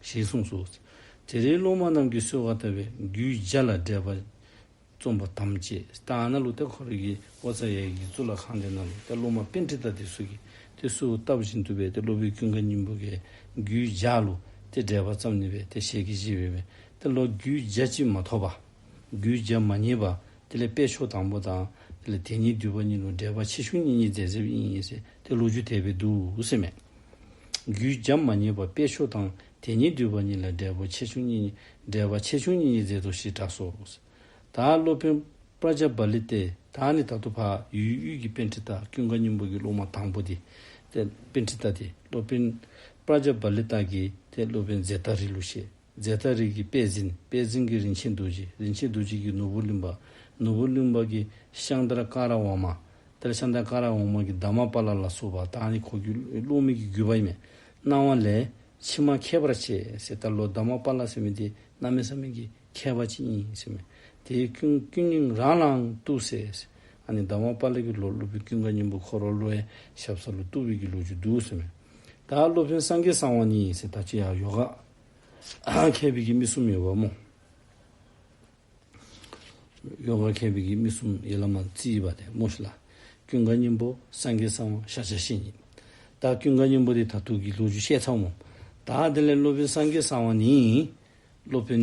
ཞེས་གསུངས་སོ། དེ་རིང་སློབ་མ་རྣམས་ཀྱིས་གསོལ་བ་བཏབ་པའི་རྒྱུད་བརྒྱ་ལ་འགྲེལ་པ་རྩོམ་པ་དམ་བཅས། ད་ཨ་ནཱ་ལུ་ཏེ་ཁོ་རའི་གི་ཨོ་ཙཱ་ཡ་གི་གཙུག་ལག་ཁང་འདི་ནང་ལུ་ཏེ་སློབ་མ་པཎྜི་ཏ་འདི་ཚུ་གིས་ཏེ་གསོལཝ་བཏབ་བཞིན་དུ་སྦེ་ཏེ་སློབ་དཔོན་ཀུན་དགའ་སྙིང་པོ་གིས་རྒྱུད་བརྒྱ་ལུ་ཏེ་འགྲེལ་པ་བརྩམས་ནི་སྦེ་ཏེ་ཞལ་གྱིས་བཞེས་སྦེ་སྦེ་ཏེ་ལོག་རྒྱུད་བརྒྱ་ཅིག་མ་ཐོབ་པར་རྒྱུད་བརྒྱ་མ་རྙེད་པར་དེ་ལས་དཔལ་མཆོག་དང་པོ་དང་དེ་ལས་དེ་ཉིད་བསྡུས་པ་གཉིས་ལུ་འགྲེལ་པ་ཆེ་ཆུང་གཉིས་གཉིས་མཛད་མཛདཔ་ཨིན་ཟེར་ཏེ་ལོ་རྒྱུས་དེ་སྦེ་འདུག་ཟེར་མས། རྒྱུད་བརྒྱ་མ་རྙེད་པར་དཔལ་མཆོག་དང་དེ་ཉིད་བསྡུས་པ་གཉིས་ལ་འགྲེལ་པ་ཆེ་ཆུང་གཉིས་གཉིས་འགྲེལ་པ་ཆེ་ཆུང་གཉིས་གཉིས་མཛད་དོ་ཞེས་གྲགས་སོ། ད་སློབ་དཔོན་པྲཛྙཱ་པཱ་ལི་ཏ། ད་ནི་ད་ལྟོ་ཕར་ཡུལ་དབུས་ཀྱི་པཎྜི་ཏ་ཀུན་དགའ་སྙིང་པོ་གི་སློབ་མ་དང་པོ་འདི་ཏེ་པཎྜི་ཏ་འདི་སློབ་དཔོན་པྲཛྙཱ་པཱ་ལི་ཏ་གིས་ཏེ་སློབ་དཔོན་ཛེ་ཏ་རི་ལུ་བཤད། ཛེ་ཏ་རི་གིས་དཔལ་འཛིན། དཔལ་འཛིན་གྱིས་རིན་ཆེན་རྡོ་རྗེ། རིན་ཆེན་རྡོ་རྗེ་གིས་ནོར་བུ་གླིང་པ། ནོར་བུ་གླིང་པ་གིས་ཤཱནྟ་ཀ་ར་ཝར་མ། དེ་ལས་ཤཱནྟ་ཀ་ར་ཝར་མ་གིས་དྷརྨ་པཱ་ལ་ལ་སོགས་པ་ད་ནི་ཁོ་གི་སློབ་མའི་གི་བརྒྱུད་པ་ཨིན་མས། གནང་བ་ལས་ཕྱི་མ་མཁས་པར་བྱས་ཟེར། ད་ལོག་དྷརྨ་པཱ་ལ་ཟེར་མི་འདི་གནམ་མེད་ས་མེད་ཀྱི་མཁས་པ་ཅིག་ཨིན་ཟེར་མས། དེ་ཀུན་ཀུན་སྙིང་རང་ལའང་གཏུགས་ཟེར། ཨ་ནི་དྷརྨ་པཱ་ལ་གིས་ལོག་སློབ་དཔོན་ཀུན་དགའ་སྙིང་པོ་ཁོ་ར་ལུ་ཡང་ཞབས་ས་ལུ་གཏུགས་པའི་གི་ལོ་རྒྱུས་འདུག་ཟེར་མས། ད་སློབ་དཔོན་སངས་རྒྱས་གསང་བ་ཉིད་ཟེར་ད་ཅི་ཡང་ཡོ་ག་མཁས་པའི་གི་མི་གསུམ་ཡོདཔ་སྨོ། ཡོ་ག་མཁས་པའི་གི་མི་གསུམ་ཡར་ལས་མར་བརྩིཝ་ད་སྨོ་ཤིག་ལགས། ཀུན་དགའ་སྙིང་པོ་སངས་རྒྱས་གསང་བ་ཤཱཀྱ་བཤེས་གཉེན། ད་ཀུན་དགའ་སྙིང་པོ་འདི་ད་ལྟོ་གི་ལོ་རྒྱུས་བཤད་ཚརཝ་སྨོ། ད་དེ་ལས་སློབ་དཔོན་སངས་རྒྱས་གསང་བ་ཉིད་སློབ་དཔོན་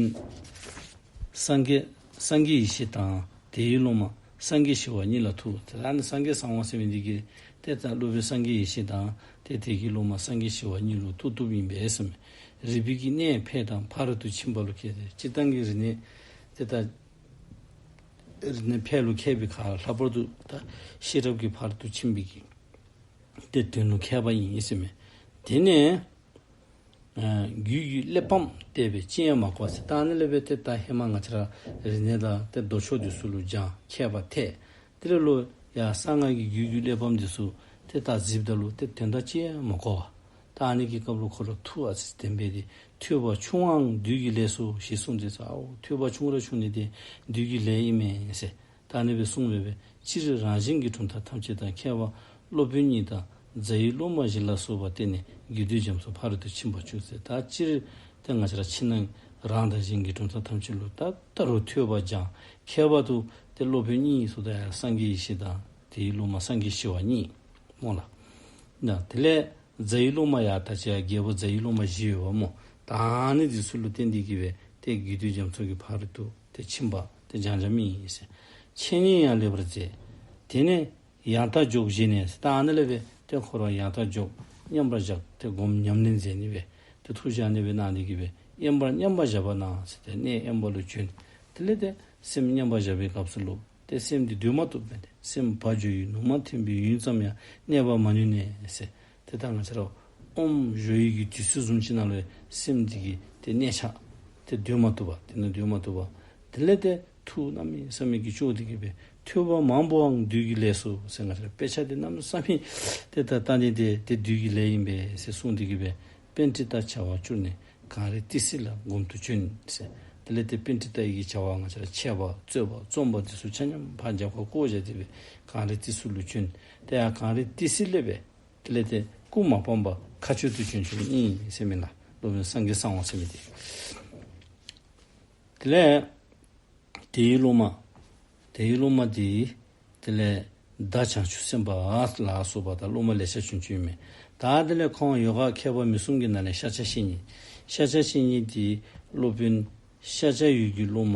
སངས་རྒྱས་སངས་རྒྱས་ཡེ་ཤེས་དང་དེའི་སློབ་མ་སངས་རྒྱས་ཞི་བ་གཉིས་ལ་ཐུག། ད་ནི་སངས་རྒྱས་གསང་བ་ཟེར་མི་འདི་གིས་ཏེ་ད་སློབ་དཔོན་སངས་རྒྱས་ཡེ་ཤེས་དང་ཏེ་དེ་གི་སློབ་མ་སངས་རྒྱས་ཞི་བ་གཉིས་ལུ་ཐུག་ཐུགཔ་ཨིན་པས་ཟེར་མས། རིག་པའི་གི་གནས་ཕལ་དང་ཕ་རོལ་ཏུ་ཕྱིན་པ་ལུ་མཁས་ཏེ་སྤྱིར་བཏང་གི་རིག་གནས་ཏེ་ད་རིག་གནས་ཕལ་ལུ་མཁས་པའི་ཁར་ལྷག་པར་དུ་ད་ཤེས་རབ་ཀྱི་ཕ་རོལ་ཏུ་ཕྱིན་པའི་གི་ཏེ་དོན་ལུ་མཁས་པ་ཨིན་ཟེར་མས། དེ་ནས་ཨ་རྒྱུད་ཀྱི་གླེགས་བམ་བལྟས་པས་ཅི་ཡང་མ་གོ་ཟེར། ད་ཨ་ནི་ལས་འབད་ཏེ་ད་ཧེ་མ་ང་བཅས་ར་རིག་གནས་དང་ཏེ་མདོ་ཕྱོགས་འདི་ཚུ་ལུ་སྦྱངས་མཁས་པ་ཐལ། དེ་ལས་ལོག་ཡར་གསང་སྔགས་ཀྱི་རྒྱུད་ཀྱི་གླེགས་བམ་འདི་ཚུ་ཏེ་ད་གཟིགསཔ་ད་ལུ་ཏེ་དོན་དག་ཅི་ཡང་མ་གོ་བར། ད་ཨ་ནི་གི་སྐབས་ལུ་ཁོ་ར་ཐུགས་ཨ་ཙི་དྲན་པས་ཏེ། ཐོས་པ་ཆུང་བའང་བདུད་ཀྱི་ལས་སོ་ཞེས་གསུངས་ཏེ་ཟེར། ཨའོ་ཐོས་པ་ཆུང་ར་ཆུང་ནི་འདི་བདུད་ཀྱི་ལས་ཨིན་མས་ཟེར། ད་ཨ་ནི་སྦེ་གསུངས་པས་པས། སྤྱིར་རང་གཞན་གྱི་གྲུབ་མཐའ་ཐམས་ཅད་དང་། མཁས་པ་སློབ་དཔོན་ཉིད་དང་རྫ་ཡི་སློབ་མ་བཞི་ལ་སོགས་པ་བསྟེན་ནས་དགེ་འདུན་རྒྱ་མཚོ་ཕ་རོལ་ཏུ་ཕྱིན་པ་བྱུང་ཟེར། ད་སྤྱིར་ཏེ་ང་བཅས་ར་ཕྱི་ནང་རང་དང་གཞན་གྱི་གྲུབ་མཐའ་ཐམས་ཅད་ལུ་ད་ད་རུང་ཐོས་པ་སྦྱངས། ཁྱད་པར་དུ་ཏེ་སློབ་དཔོན་གཉིས་སུ་ད་ཡང་སངས་རྒྱས་ཡེ་ཤེས་དང་དེའི་སློབ་མ་སངས་རྒྱས་ཞི་བ་གཉིས་སྨོ་ལགས། ན་དེ་ལས་རྫ་ཡི་སློབ་མ་ཡང་ད་ཅི་ཡང་རྒྱལ་པོ་རྫ་ཡི་སློབ་མ་བཞི་ཡོདཔ་སྨོ། ད་ཨ་ནི་འདི་ཚུ་ལུ་བརྟེན་ཏེ་གི་སྦེ་ཏེ་དགེ་འདུན་རྒྱ་མཚོ་གི་ཕ་རོལ་ཏུ་ཏེ་ཕྱིན་པ་ཏེ་སྦྱངས་སྦྱངསམ་ཨིན་ཟེར། འཆད་ཉན་ཡང་ལེགས་པར་མཛད། དེ་ནས་ཡང་དག་འཇོག་བཞེས་ནས་ཟེར། ད་ཨ་ནི་ལས་འབད་ཏེ་ཁོ་ར་ཡང་དག་འཇོག་མཉམ་པར་བཞག་ཏེ་སྒོམ་ཉམས་ལེན་མཛད་ནི་སྦེ་ཏེ་ཐུགས་བཞེས་ཨ་ནི་སྦེ་གནང་ནི་གི་སྦེ་དབེན་པར་མཉམ་པར་བཞག་པ་ན་ཟེར་ཏེ་གནས་དབེན་པ་ལུ་བྱོན། དེ་ལས་ཏེ་སེམས་མཉམ་པར་བཞག་པའི་སྐབས་སུ་ལུ་ཏེ་སེམས་འདི་སྡོད་མ་བཏུབ་པས་ཏེ། སེམས་བ་འཇོ་ཡི་ནུ་མ་འཐེན་པའི་ཡུན་ཙམ་ཡང་གནས་པར་མ་ནུས་ནས་ཟེར། ཏེ་ད་ང་བཅས་ར་ཨོམ་བཞོ་ཡི་གི་དུས་ཚོད་བཟུམ་ཅིག་ནང་ལུ་སེམས་འདི་གི་ཏེ་གནས་ཆ་ཏེ་སྡོད་མ་བཏུབ་པ། དེ་ནང་སྡོད་མ་བཏུབ་པ། དེ་ལས་ཏེ་ཐུགས་གནམ་མེད་ས་མེད་ཀྱི་སྐྱོ་སྟེ་གི་སྦེ་ཐོས་པ་མང་པོའང་བདུད་ཀྱི་ལས་སོ་ཟེར། ང་བཅས་ར་དཔེ་ཆ་འདི་གནམ་མེད་ས་མེད་ཏེ་ད་ལྟ་ནི་འདི་ཏེ་བདུད་ཀྱི་ལས་ཨིན་པས་ཟེར་གསུངས་ཏེ་གི་སྦེ་པཎྜི་ཏ་བྱ་བ་བསྐྱུར་ནས་གངས་རི་ཏི་སེ་ལ་སྒོམ་དུ་བྱོན་ཟེར། དེ་ལས་ཏེ་པཎྜི་ཏ་ཡི་གི་བྱ་བ་ང་བཅས་ར་འཆད་པ་རྩོད་པ་རྩོམ་པ་འདི་ཚུ་ཆ་མཉམ་ཕར་རྒྱབ་ཁར་བཀོ་བཞག་སྟེ་སྦེ་གངས་རི་ཏི་སེ་ལུ་བྱོན། ཏེ་ཡར་གངས་རི་ཏི་སེ་ལས་སྦེ་དེ་ལས་ཏེ་སྐུ་མ་སྤངས་པར་མཁའ་སྤྱོད་དུ་བྱོན་བྱོནམ་ཨིན་ཟེར་མས་ལགས། སློབ་དཔོན་སངས་རྒྱས་གསང་བ་ཟེར་མི་འདི། དེ་ལས་དེའི་སློབ་མ་དེའི་སློབ་མ་འདི་དེ་ལས་ད་བྱང་ཆུབ་སེམས་དཔའ་ལ་སོགས་པ་དང་སློབ་མ་ལེ་ཤ་བྱོན་བྱོནམ་ཨིན་མས། ད་དེ་ལས་ཁོང་ཡོ་ག་མཁས་པ་མི་གསུམ་གྱི་ནང་ལས་ཤཱཀྱ་བཤེས་གཉེན། ཤཱཀྱ་བཤེས་གཉེན་འདི་སློབ་དཔོན་ཤཱཀྱ་འོད་ཀྱི་སློབ་མ་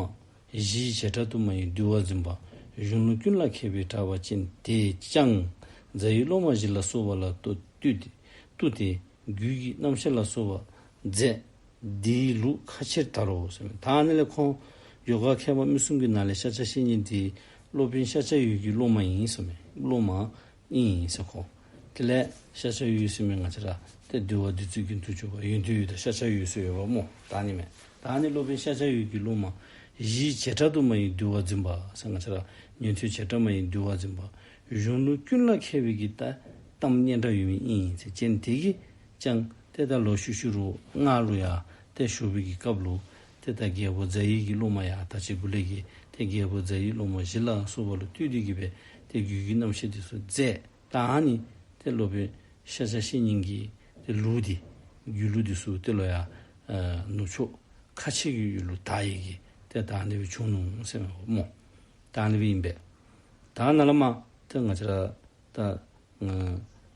གཞིའི་བྱེ་བྲག་ཏུ་མ་ཡིན་འདུལ་བ་འཛིན་པ། གཞུང་ལུགས་ཀུན་ལ་མཁས་པའི་གྲགས་པ་ཅན་དེས་ཀྱང་རྫ་ཡི་སློབ་མ་བཞི་ལ་སོགས་པ་ལ་བསྟུད་དེ་བསྟུད་དེ་རྒྱུད་ཀྱི་རྣམ་བཤད་ལ་སོགས་པ་མཛད། འདིའི་ལུགས་ཁ་ཕྱིར་ད་རུང་ཟེར་མས། ད་ཨ་ནི་ལས་ཁོང་ཡོ་ག་མཁས་པ་མི་གསུམ་གྱི་ནང་ལས་ཤཱཀྱ་བཤེས་གཉེན་འདི་སློབ་དཔོན་ཤཱཀྱ་འོད་ཀྱི་སློབ་མ་ཨིན་ཟེར་མས། སློབ་མ་ཨིན་ཟེར་ཁོང་། དེ་ལས་ཤཱཀྱ་འོད་ཟེར་མི་ང་བཅས་ར་ཏེ་འདུལ་བ་བདུད་རྩི་རྒྱུན་དུ་སྤྱོད་པ་ཡོན་ཏན་འོད་དང་ཤཱཀྱ་འོད་ཟེར་ཡོདཔ་སྨོ། ད་ཨ་ནི་མས། ད་ཨ་ནི་སློབ་དཔོན་ཤཱཀྱ་འོད་ཀྱི་སློབ་མ། གཞིའི་བྱེ་བྲག་ཏུ་མ་ཡིན་འདུལ་བ་འཛིན་པ་ཟེར་ང་བཅས་ར་ཉན་ཐོས་བྱེ་བྲག་མ་ཡིན་འདུལ་བ་འཛིན་པ། གཞུང་ལུགས་ཀུན་ལ་མཁས་པའི་གི་ད་གཏམ་སྙན་གྲགས་ཡོད་མི་ཨིན་ཟེར་མཁན་དེ་གིས་ཀྱང་ཏེ་ད་ལོག་ཤུལ་ཤུལ་རུ་སྔགས་ལུ་ཡང་ཏེ་ཞུགས་པའི་གི་སྐབས་ལུ་ཏེ་ད་རྒྱལ་པོ་ཛ་ཡི་གི་སློབ་མ་ཡང་ད་ཅི་གུ་ལས་ཀྱི་ཏེ་རྒྱལ་པོ་ཛ་ཡི་སློབ་མ་བཞི་ལ་སོགས་པ་ལུ་བསྟོད་དེ་གི་སྦེ་ཏེ་རྒྱུད་ཀྱི་རྣམ་བཤད་འདི་ཚུ་མཛད། ད་ཨ་ནི་ཏེ་སློབ་དཔོན་ཤཱཀྱ་བཤེས་གཉེན་གྱི་ཏེ་ལུགས་འདི་རྒྱུད་ལུགས་འདི་ཚུ་ཏེ་ལོག་ཡང་ནུབ་ཕྱོགས་ཁ་ཆེ་གི་ཡུལ་ལུ་དར་ཡི་གི་ཏེ་ད་ཨ་ནི་སྦེ་བྱུང་ནུག་ཟེར་མས་སྨོ། ད་ཨ་ནི་སྦེ་ཨིན་པས། ད་ནཱ་ལས་མར་ཏེ་ང་བཅས་ར་ད་ཨ་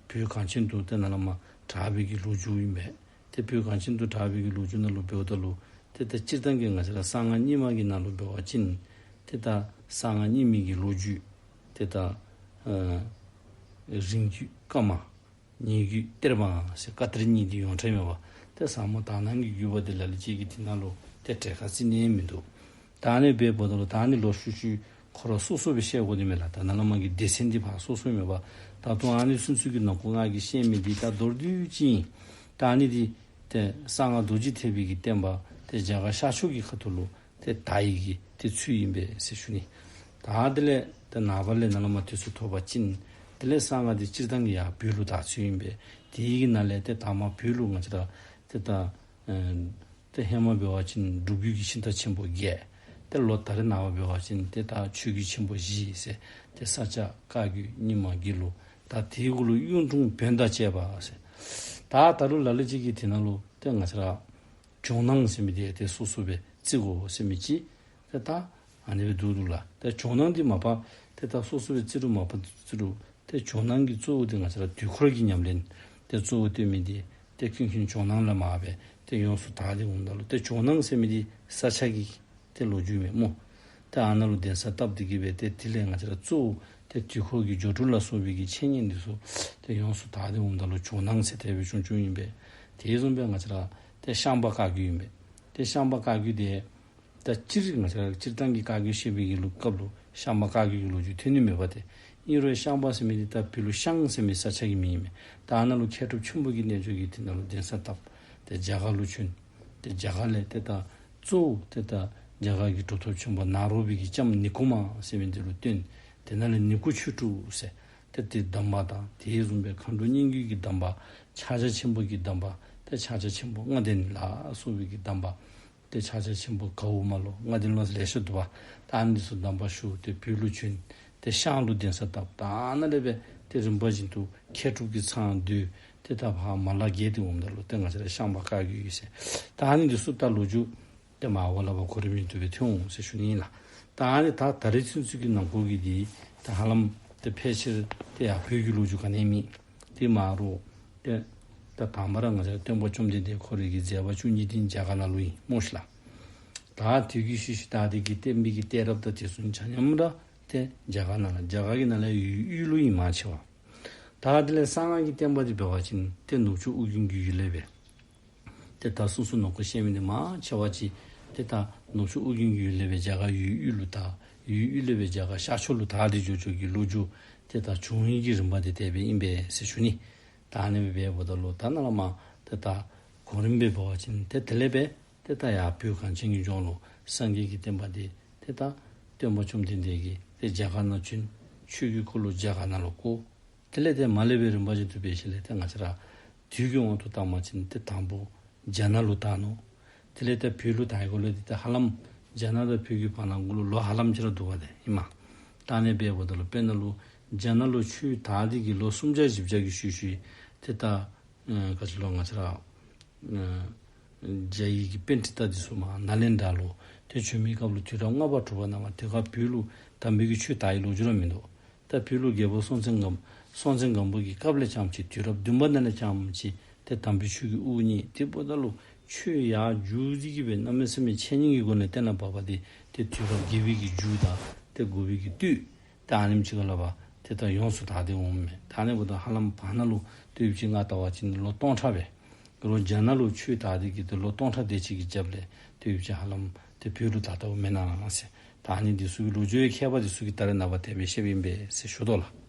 བོད་གངས་ཅན་དུ་ཏེ་ནཱ་ལས་མར་གྲགས་པའི་གི་ལོ་རྒྱུས་ཨིན་པས། ཏེ་བོད་གངས་ཅན་དུ་གྲགས་པའི་གི་ལོ་རྒྱུས་ནང་ལུ་འབདཝ་ད་ལུ་ཏེ་ད་སྤྱིར་བཏང་གི་ང་བཅས་ར་གསང་སྔགས་རྙིང་མ་གི་ནང་ལུ་འབད་བ་ཅིན་ཏེ་ད་གསང་སྔགས་རྙིང་མའི་གི་ལོ་རྒྱུས་ཏེ་ད་ཨ་རིང་བརྒྱུད་བཀའ་མ། ཉེ་བརྒྱུད་གཏེར་མ་ཟེར་བཀའ་གཏེར་གཉིས་འདི་ཡོངས་གྲགས་མས་པ། ཏེ་ཟབ་མོ་དག་སྣང་གི་བརྒྱུད་པ་འདི་ལ་ལུ་ཅིག་གིས་འདི་ནང་ལུ་ཏེ་གྲལ་ཁར་བརྩི་ནི་མིན་འདུག། ད་ཨ་ནི་སྦེ་འབདཝ་ད་ལུ་ད་ཨ་ནི་ལོག་ཤུལ་ཤུལ་ཁོ་ར་སོ་སོ་སྦེ་བཤད་དགོ་ནི་མས་ལགས། ད་ནཱ་ལས་མར་གྱི་སྡེ་ཚན་འདི་ཕར་སོ་སོ་མས་པ། ད་ལྟོ་ཨ་ནི་ཚུན་ཚོད་ཀྱི་ནང་འཁོད་ང་གིས་བཤད་མི་འདི་ད་མདོར་བསྡུས་ཅིག་ཨིན། ད་ཨ་ནི་འདི་ཏེ་གསང་སྔགས་རྡོ་རྗེ་ཐེག་པའི་གི་བསྟན་པ་ཏེ་རྒྱ་གར་ཤར་ཕྱོགས་ཀྱི་ཁ་ཐུག་ལུ་ཏེ་དར་ཡི་གི་ཏེ་ཚུལ་ཨིན་པས་ཟེར་ཞུ་ནི། ད་དེ་ལས་ཏེ་ནངས་པ་ལས་ནཱ་ལས་མར་དུས་ཚོད་ཐོབ་པ་ཅིན་དེ་ལས་གསང་སྔགས་འདི་སྤྱིར་བཏང་གི་ཡར་བོད་ལུ་དར་ཚུལ་ཨིན་པས། དེ་ཡི་གི་ནང་ལས་ཏེ་དང་པ་བོད་ལུ་ང་བཅས་ར་ཏེ་ད་ཨ་ཏེ་ཧེ་མ་འབད་བ་ཅིན་སྒྲུབ་བརྒྱུད་ཀྱི་ཤིང་རྟ་ཆེན་པོ་བརྒྱད། ཏེ་ལོག་ད་རེས་ནངས་པ་འབད་བ་ཅིན་ཏེ་ད་ཆོས་བརྒྱུད་ཆེན་པོ་བཞི་ཟེར་ཏེ་ས་སྐྱ་བཀའ་བརྒྱུད་རྙིང་མ་དགེ་ལུགས། ད་དེའི་གུ་ལུ་གཡུང་དྲུང་བོན་དང་བཅས་པ་ཟེར། ད་ད་རུང་ལ་ལུ་ཅིག་གིས་དེ་ནང་ལུ་ཏེ་ང་བཅས་ར་ཇོ་ནང་ཟེར་མི་འདི་ཏེ་སོ་སོ་སྦེ་བརྩི་དགོ་ཟེར་མི་ཅིག་ཏེ་ད་ཨ་ནི་སྦེ་འདུག་འདུག་ལགས། ཏེ་ཇོ་ནང་འདི་མ་པ་ཏེ་ད་སོ་སོ་སྦེ་བརྩི་རུང་མ་པ་བརྩི་རུང་ཏེ་ཇོ་ནང་གི་གཙོ་བོ་འདི་ང་བཅས་ར་དུས་འཁོར་གྱི་ཉམས་ལེན་ཏེ་གཙོ་བོ་སྟོན་མི་འདི་ཏེ་ཀུན་མཁྱེན་ཇོ་ནང་ལས་མར་སྦེ་ཏེ་ཡོངས་སུ་དར་ཏེ་འོངམ་ད་ལུ་ཏེ་ཇོ་ནང་ཟེར་མི་འདི་ས་སྐྱ་གི་ཏེ་ལོ་རྒྱུས་མས་སྨོ། ཏེ་ཨ་ནཱ་ལུ་གདན་ས་བཏབ་སྟེ་གི་སྦེ་ཏེ་དེ་ལས་ང་བཅས་ར་གཙོ་བོ་ཏེ་དུས་འཁོར་གྱི་སྦྱོར་དྲུག་ལ་སོགས་པའི་གི་འཆད་ཉན་འདི་ཚུ་ཏེ་ཡོངས་སུ་དར་ཏེ་འོངམ་ད་ལུ་ཇོ་ནང་ཟེར་དེ་སྦེ་བྱུང་བྱུངམ་ཨིན་པས། དེ་བཟུམ་སྦེ་ང་བཅས་ར་ཏེ་ཤངས་པ་བཀའ་བརྒྱུད་ཨིན་པས། ཏེ་ཤངས་པ་བཀའ་བརྒྱུད་དེ་ད་སྤྱིར་ང་བཅས་ར་སྤྱིར་བཏང་གི་བཀའ་བརྒྱུད་བཤད་པའི་གི་ལུགས་སྐབས་ལུ་ཤངས་པ་བཀའ་བརྒྱུད་ཀྱི་ལོ་རྒྱུས་ཐོན་ནི་མེད་པ་སྟེ། ཨིན་རུང་ཤངས་པ་ཟེར་མི་འདི་ད་བོད་ལུ་ཤངས་ཟེར་མི་ས་ཆ་གི་མིང་ཨིན་མས། ད་ཨ་ནཱ་ལུ་མཁས་གྲུབ་ཆེན་པོ་གི་རྣལ་འབྱོར་གྱིས་དེ་ནང་ལུ་གདན་ས་བཏབ། ཏེ་རྒྱ་གར་ལུ་བྱོན། ཏེ་རྒྱ་གར་ལས་ཏེ་ད་གཙོ་བོ་ཏེ་ད་རྒྱ་གར་གྱི་གྲུབ་ཐོབ་ཆེན་པོ་ནཱ་རོ་པའི་གི་ལྕམ་ནི་ཀུ་མ་ཟེར་མི་འདི་ལུ་བསྟེན། དེ་ནང་ལས་ནི་ཀུ་ཆོས་དྲུག་ཟེར་ཏེ་དེའི་གདམས་པ་དང་དེ་བཟུམ་སྦེ་མཁའ་འགྲོ་སྙན་བརྒྱུད་ཀྱི་གདམས་པ། ཕྱག་རྒྱ་ཆེན་པོ་གི་གདམས་པ། ཏེ་ཕྱག་རྒྱ་ཆེན་པོ་ལྔ་ལྡན་ལ་སོགས་པའི་གི་གདམས་པ། ཏེ་ཕྱག་རྒྱ་ཆེན་པོ་གའུ་མ་ལོ་ལྔ་ལྡན་ལོ་ཟེར་ལེ་ཤ་འདུག་པ། ད་ཨ་ནི་ཚུ་གདམས་པ་ཞུ་སྟེ་བོད་ལུ་བྱོན། ཏེ་ཤངས་ལུ་གདན་ས་བཏབ། ད་ཨ་ནཱ་ལས་སྦེ་ཏེ་རིམ་པ་བཞིན་དུ་མཁས་གྲུབ་ཀྱི་ཚང་བསྡུས། ཏེ་ད་ཕར་མ་ལ་རྒྱས་ཏེ་འོངམ་ད་ལུ་ཏེ་ང་བཅས་ར་ཤངས་པ་བཀའ་བརྒྱུད་ཨིན་ཟེར། ད་ཨ་ནི་འདི་ཚུ་ད་ལོ་རྒྱུས་ཏེ་མར་འོག་ལས་ཕར་གོ་རིམ་བཞིན་དུ་སྦེ་ཐོན་འོང་ཟེར་ཞུ་ནི་ཨིན་ལགས། ད་ཨ་ནི་ད་ད་རེས་ཚུན་ཚོད་ཀྱི་ནང་འཁོད་ཀྱི་འདི་ད་ཧ་ལམ་ཏེ་ཕལ་ཆེར་ཏེ་ཡར་བོད་ཀྱི་ལོ་རྒྱུས་ག་ནི་མེད། དེ་མ་རུང་ཏེ་ད་དང་པ་ར་ང་བཅས་ར་སྟོན་པ་བཅོམ་ལྡན་འདས་ཁོ་རའི་གི་མཛད་པ་བཅུ་གཉིས་འདི་རྒྱ་གར་ནང་ལུ་ཨིན་སྨོ་ཤི་ལགས། ད་དུས་ཀྱི་ཤུལ་ཤུལ་ད་དེ་གི་བསྟན་པའི་གི་གཏད་རབས་དང་དེ་ཚུ་ཆ་མཉམ་ར་ཏེ་རྒྱ་གར་ནང་ལུ་རྒྱ་གར་གྱི་ནང་ལས་ཡུལ་དབུས་ལུ་ཨིན་མང་ཆེ་བ། ད་དེ་ལས་གསང་སྔགས་ཀྱི་བསྟན་པ་འདི་འབད་བ་ཅིན་ཏེ་ནུབ་ཕྱོགས་ཨོ་རྒྱན་གྱི་ཡུལ་ལས་སྦེ། ཏེ་ད་སོ་སོ་ནང་འཁོད་བཤད་མི་འདི་མང་ཆེ་བ་ཅིག་ཏེ་ད་ནུབ་ཕྱོགས་ཨོ་རྒྱན་གྱི་ཡུལ་ལས་སྦེ་རྒྱ་གར་ཡུལ་དབུས་ལུ་དར། ཡུལ་དབུས་ལས་སྦེ་རྒྱ་གར་ཤར་ཕྱོགས་ལུ་དར་ཏེ་འགྱོ་འགྱོ་གི་ལོ་རྒྱུས་ཏེ་ད་བྱུང་ཡི་གི་རིམ་པ་འདི་དེ་སྦེ་ཨིན་པས་ཟེར་ཞུ་ནི། ད་ཨ་ནི་སྦེ་འབདཝ་ད་ལུ་ད་ནཱ་ལས་མར་ཏེ་ད་གོ་རིམ་སྦེ་འབད་བ་ཅིན་ཏེ་དེ་ལས་སྦེ་ཏེ་ད་ཡར་བོད་གངས་ཅན་གྱི་ལྗོངས་ལུ་སངས་རྒྱས་ཀྱི་བསྟན་པ་འདི་ཏེ་ད་སྟོན་པ་བཅོམ་ལྡན་འདས་ཀྱིས་ཏེ་རྒྱ་གར་ནང་བྱོན། ཆོས་ཀྱི་འཁོར་ལོ་རྒྱ་གར་ནང་ལུ་བསྐོར། དེ་ལས་ཏེ་མར་ལས་སྦེ་རིམ་པ་བཞིན་དུ་འབད་ཞིནམ་ལས་ཏེ་ང་བཅས་ར་དུས་ཀྱི་དབང་དུ་བཏང་བ་ཅིན་ཏེ་དང་པོ་རྒྱ་ནག་ལུ་དར་ནུག། དེ་ལས་ཏེ་བོད་ལུ་དར་ཡི་གོ་ལས་ཏེ་ཧ་ལམ་རྒྱ་ནག་དང་བོད་ཀྱི་བར་ན་གུ་ལུ་ལོ་ཧ་ལམ་ཅིག་ར་འདུག་པ་ཏེ་ཨིན་མས། ད་ཨ་ནི་སྦེ་འབདཝ་ད་ལུ་དཔེར་ན་ལུ་རྒྱ་ནག་ལུ་ཆོས་དར་ཏེ་གི་ལོ་སུམ་བརྒྱ་བཞི་བརྒྱ་གི་ཤུལ་ཤུལ་ཏེ་ད་ཨ་ག་ཅི་ལོ་ང་བཅས་ར་ཨ་རྒྱ་ཡི་གི་པཎྜི་ཏ་འདི་ཚུ་མར་ནཱ་ལེནྡྲ་ལུ་ཏེ་བྱོན་མི་སྐབས་ལུ་དུས་རབས་ལྔ་པ་དྲུག་པ་ནང་མར་དེ་ཁར་བོད་ལུ་དམ་པའི་གི་ཆོས་དར་ཡི་ལོ་རྒྱུས་ར་མིན་འདུག། ད་བོད་ལུ་རྒྱལ་པོ་སྲོང་བཙན་སྒམ་སྲོང་བཙན་སྒམ་པོ་གི་སྐབས་ལས་རྐྱངམ་ཅིག་དུས་རབས་བདུན་པ་ནང་ལས་རྐྱངམ་ཅིག་ཏེ་དམ་པའི་ཆོས་ཀྱི་དབུ་བརྙེས། དེ་འབདཝ་ད་ལུ་ཆོས་ཡར་བསྒྱུར་ཏེ་གི་སྦེ་གནམ་མེད་ས་མེད་འཆད་ཉན་གྱི་སྒོ་ནས་གཏན་ལ་ཕབ་པ་འདི་ཏེ་དུས་རབས་བརྒྱད་པའི་གི་མཇུག་དང་ཏེ་དགུ་པའི་གི་སྟོད། ད་ཨ་ནེམ་ཅིག་ཁར་ལས་ཕར་ཏེ་ད་ཡོངས་སུ་དར་ཏེ་འོངམ་མས། ད་ཨ་ནི་འབདཝ་ད་ཧ་ལམ་བར་ན་ལུ་ཏེ་ཡུདཔ་ཅིག་ང་བལྟ་བ་ཅིན་ལོ་སྟོང་ཕྲག་སྦེ། རོགས་རྒྱ་ནག་ལུ་ཆོས་དར་ཏེ་གི་ཏེ་ལོ་སྟོང་ཕྲག་དེ་ཅིག་གི་རྒྱབ་ལས་ཏེ་ཡུལ་ཅིག་ཧ་ལམ་ཏེ་བོད་ལུ་དར་དོ་མེན་ན་ཟེར། ད་ཨ་ནི་འདི་ཚུ་གི་ལོ་རྒྱུས་མཁས་པ་འདི་ཚུ་གིས་ད་རེས་ནངས་པ་དེ་སྦེ་བཤདཔ་ཨིན་པས་ཟེར་ཞུ་དོ་ལགས།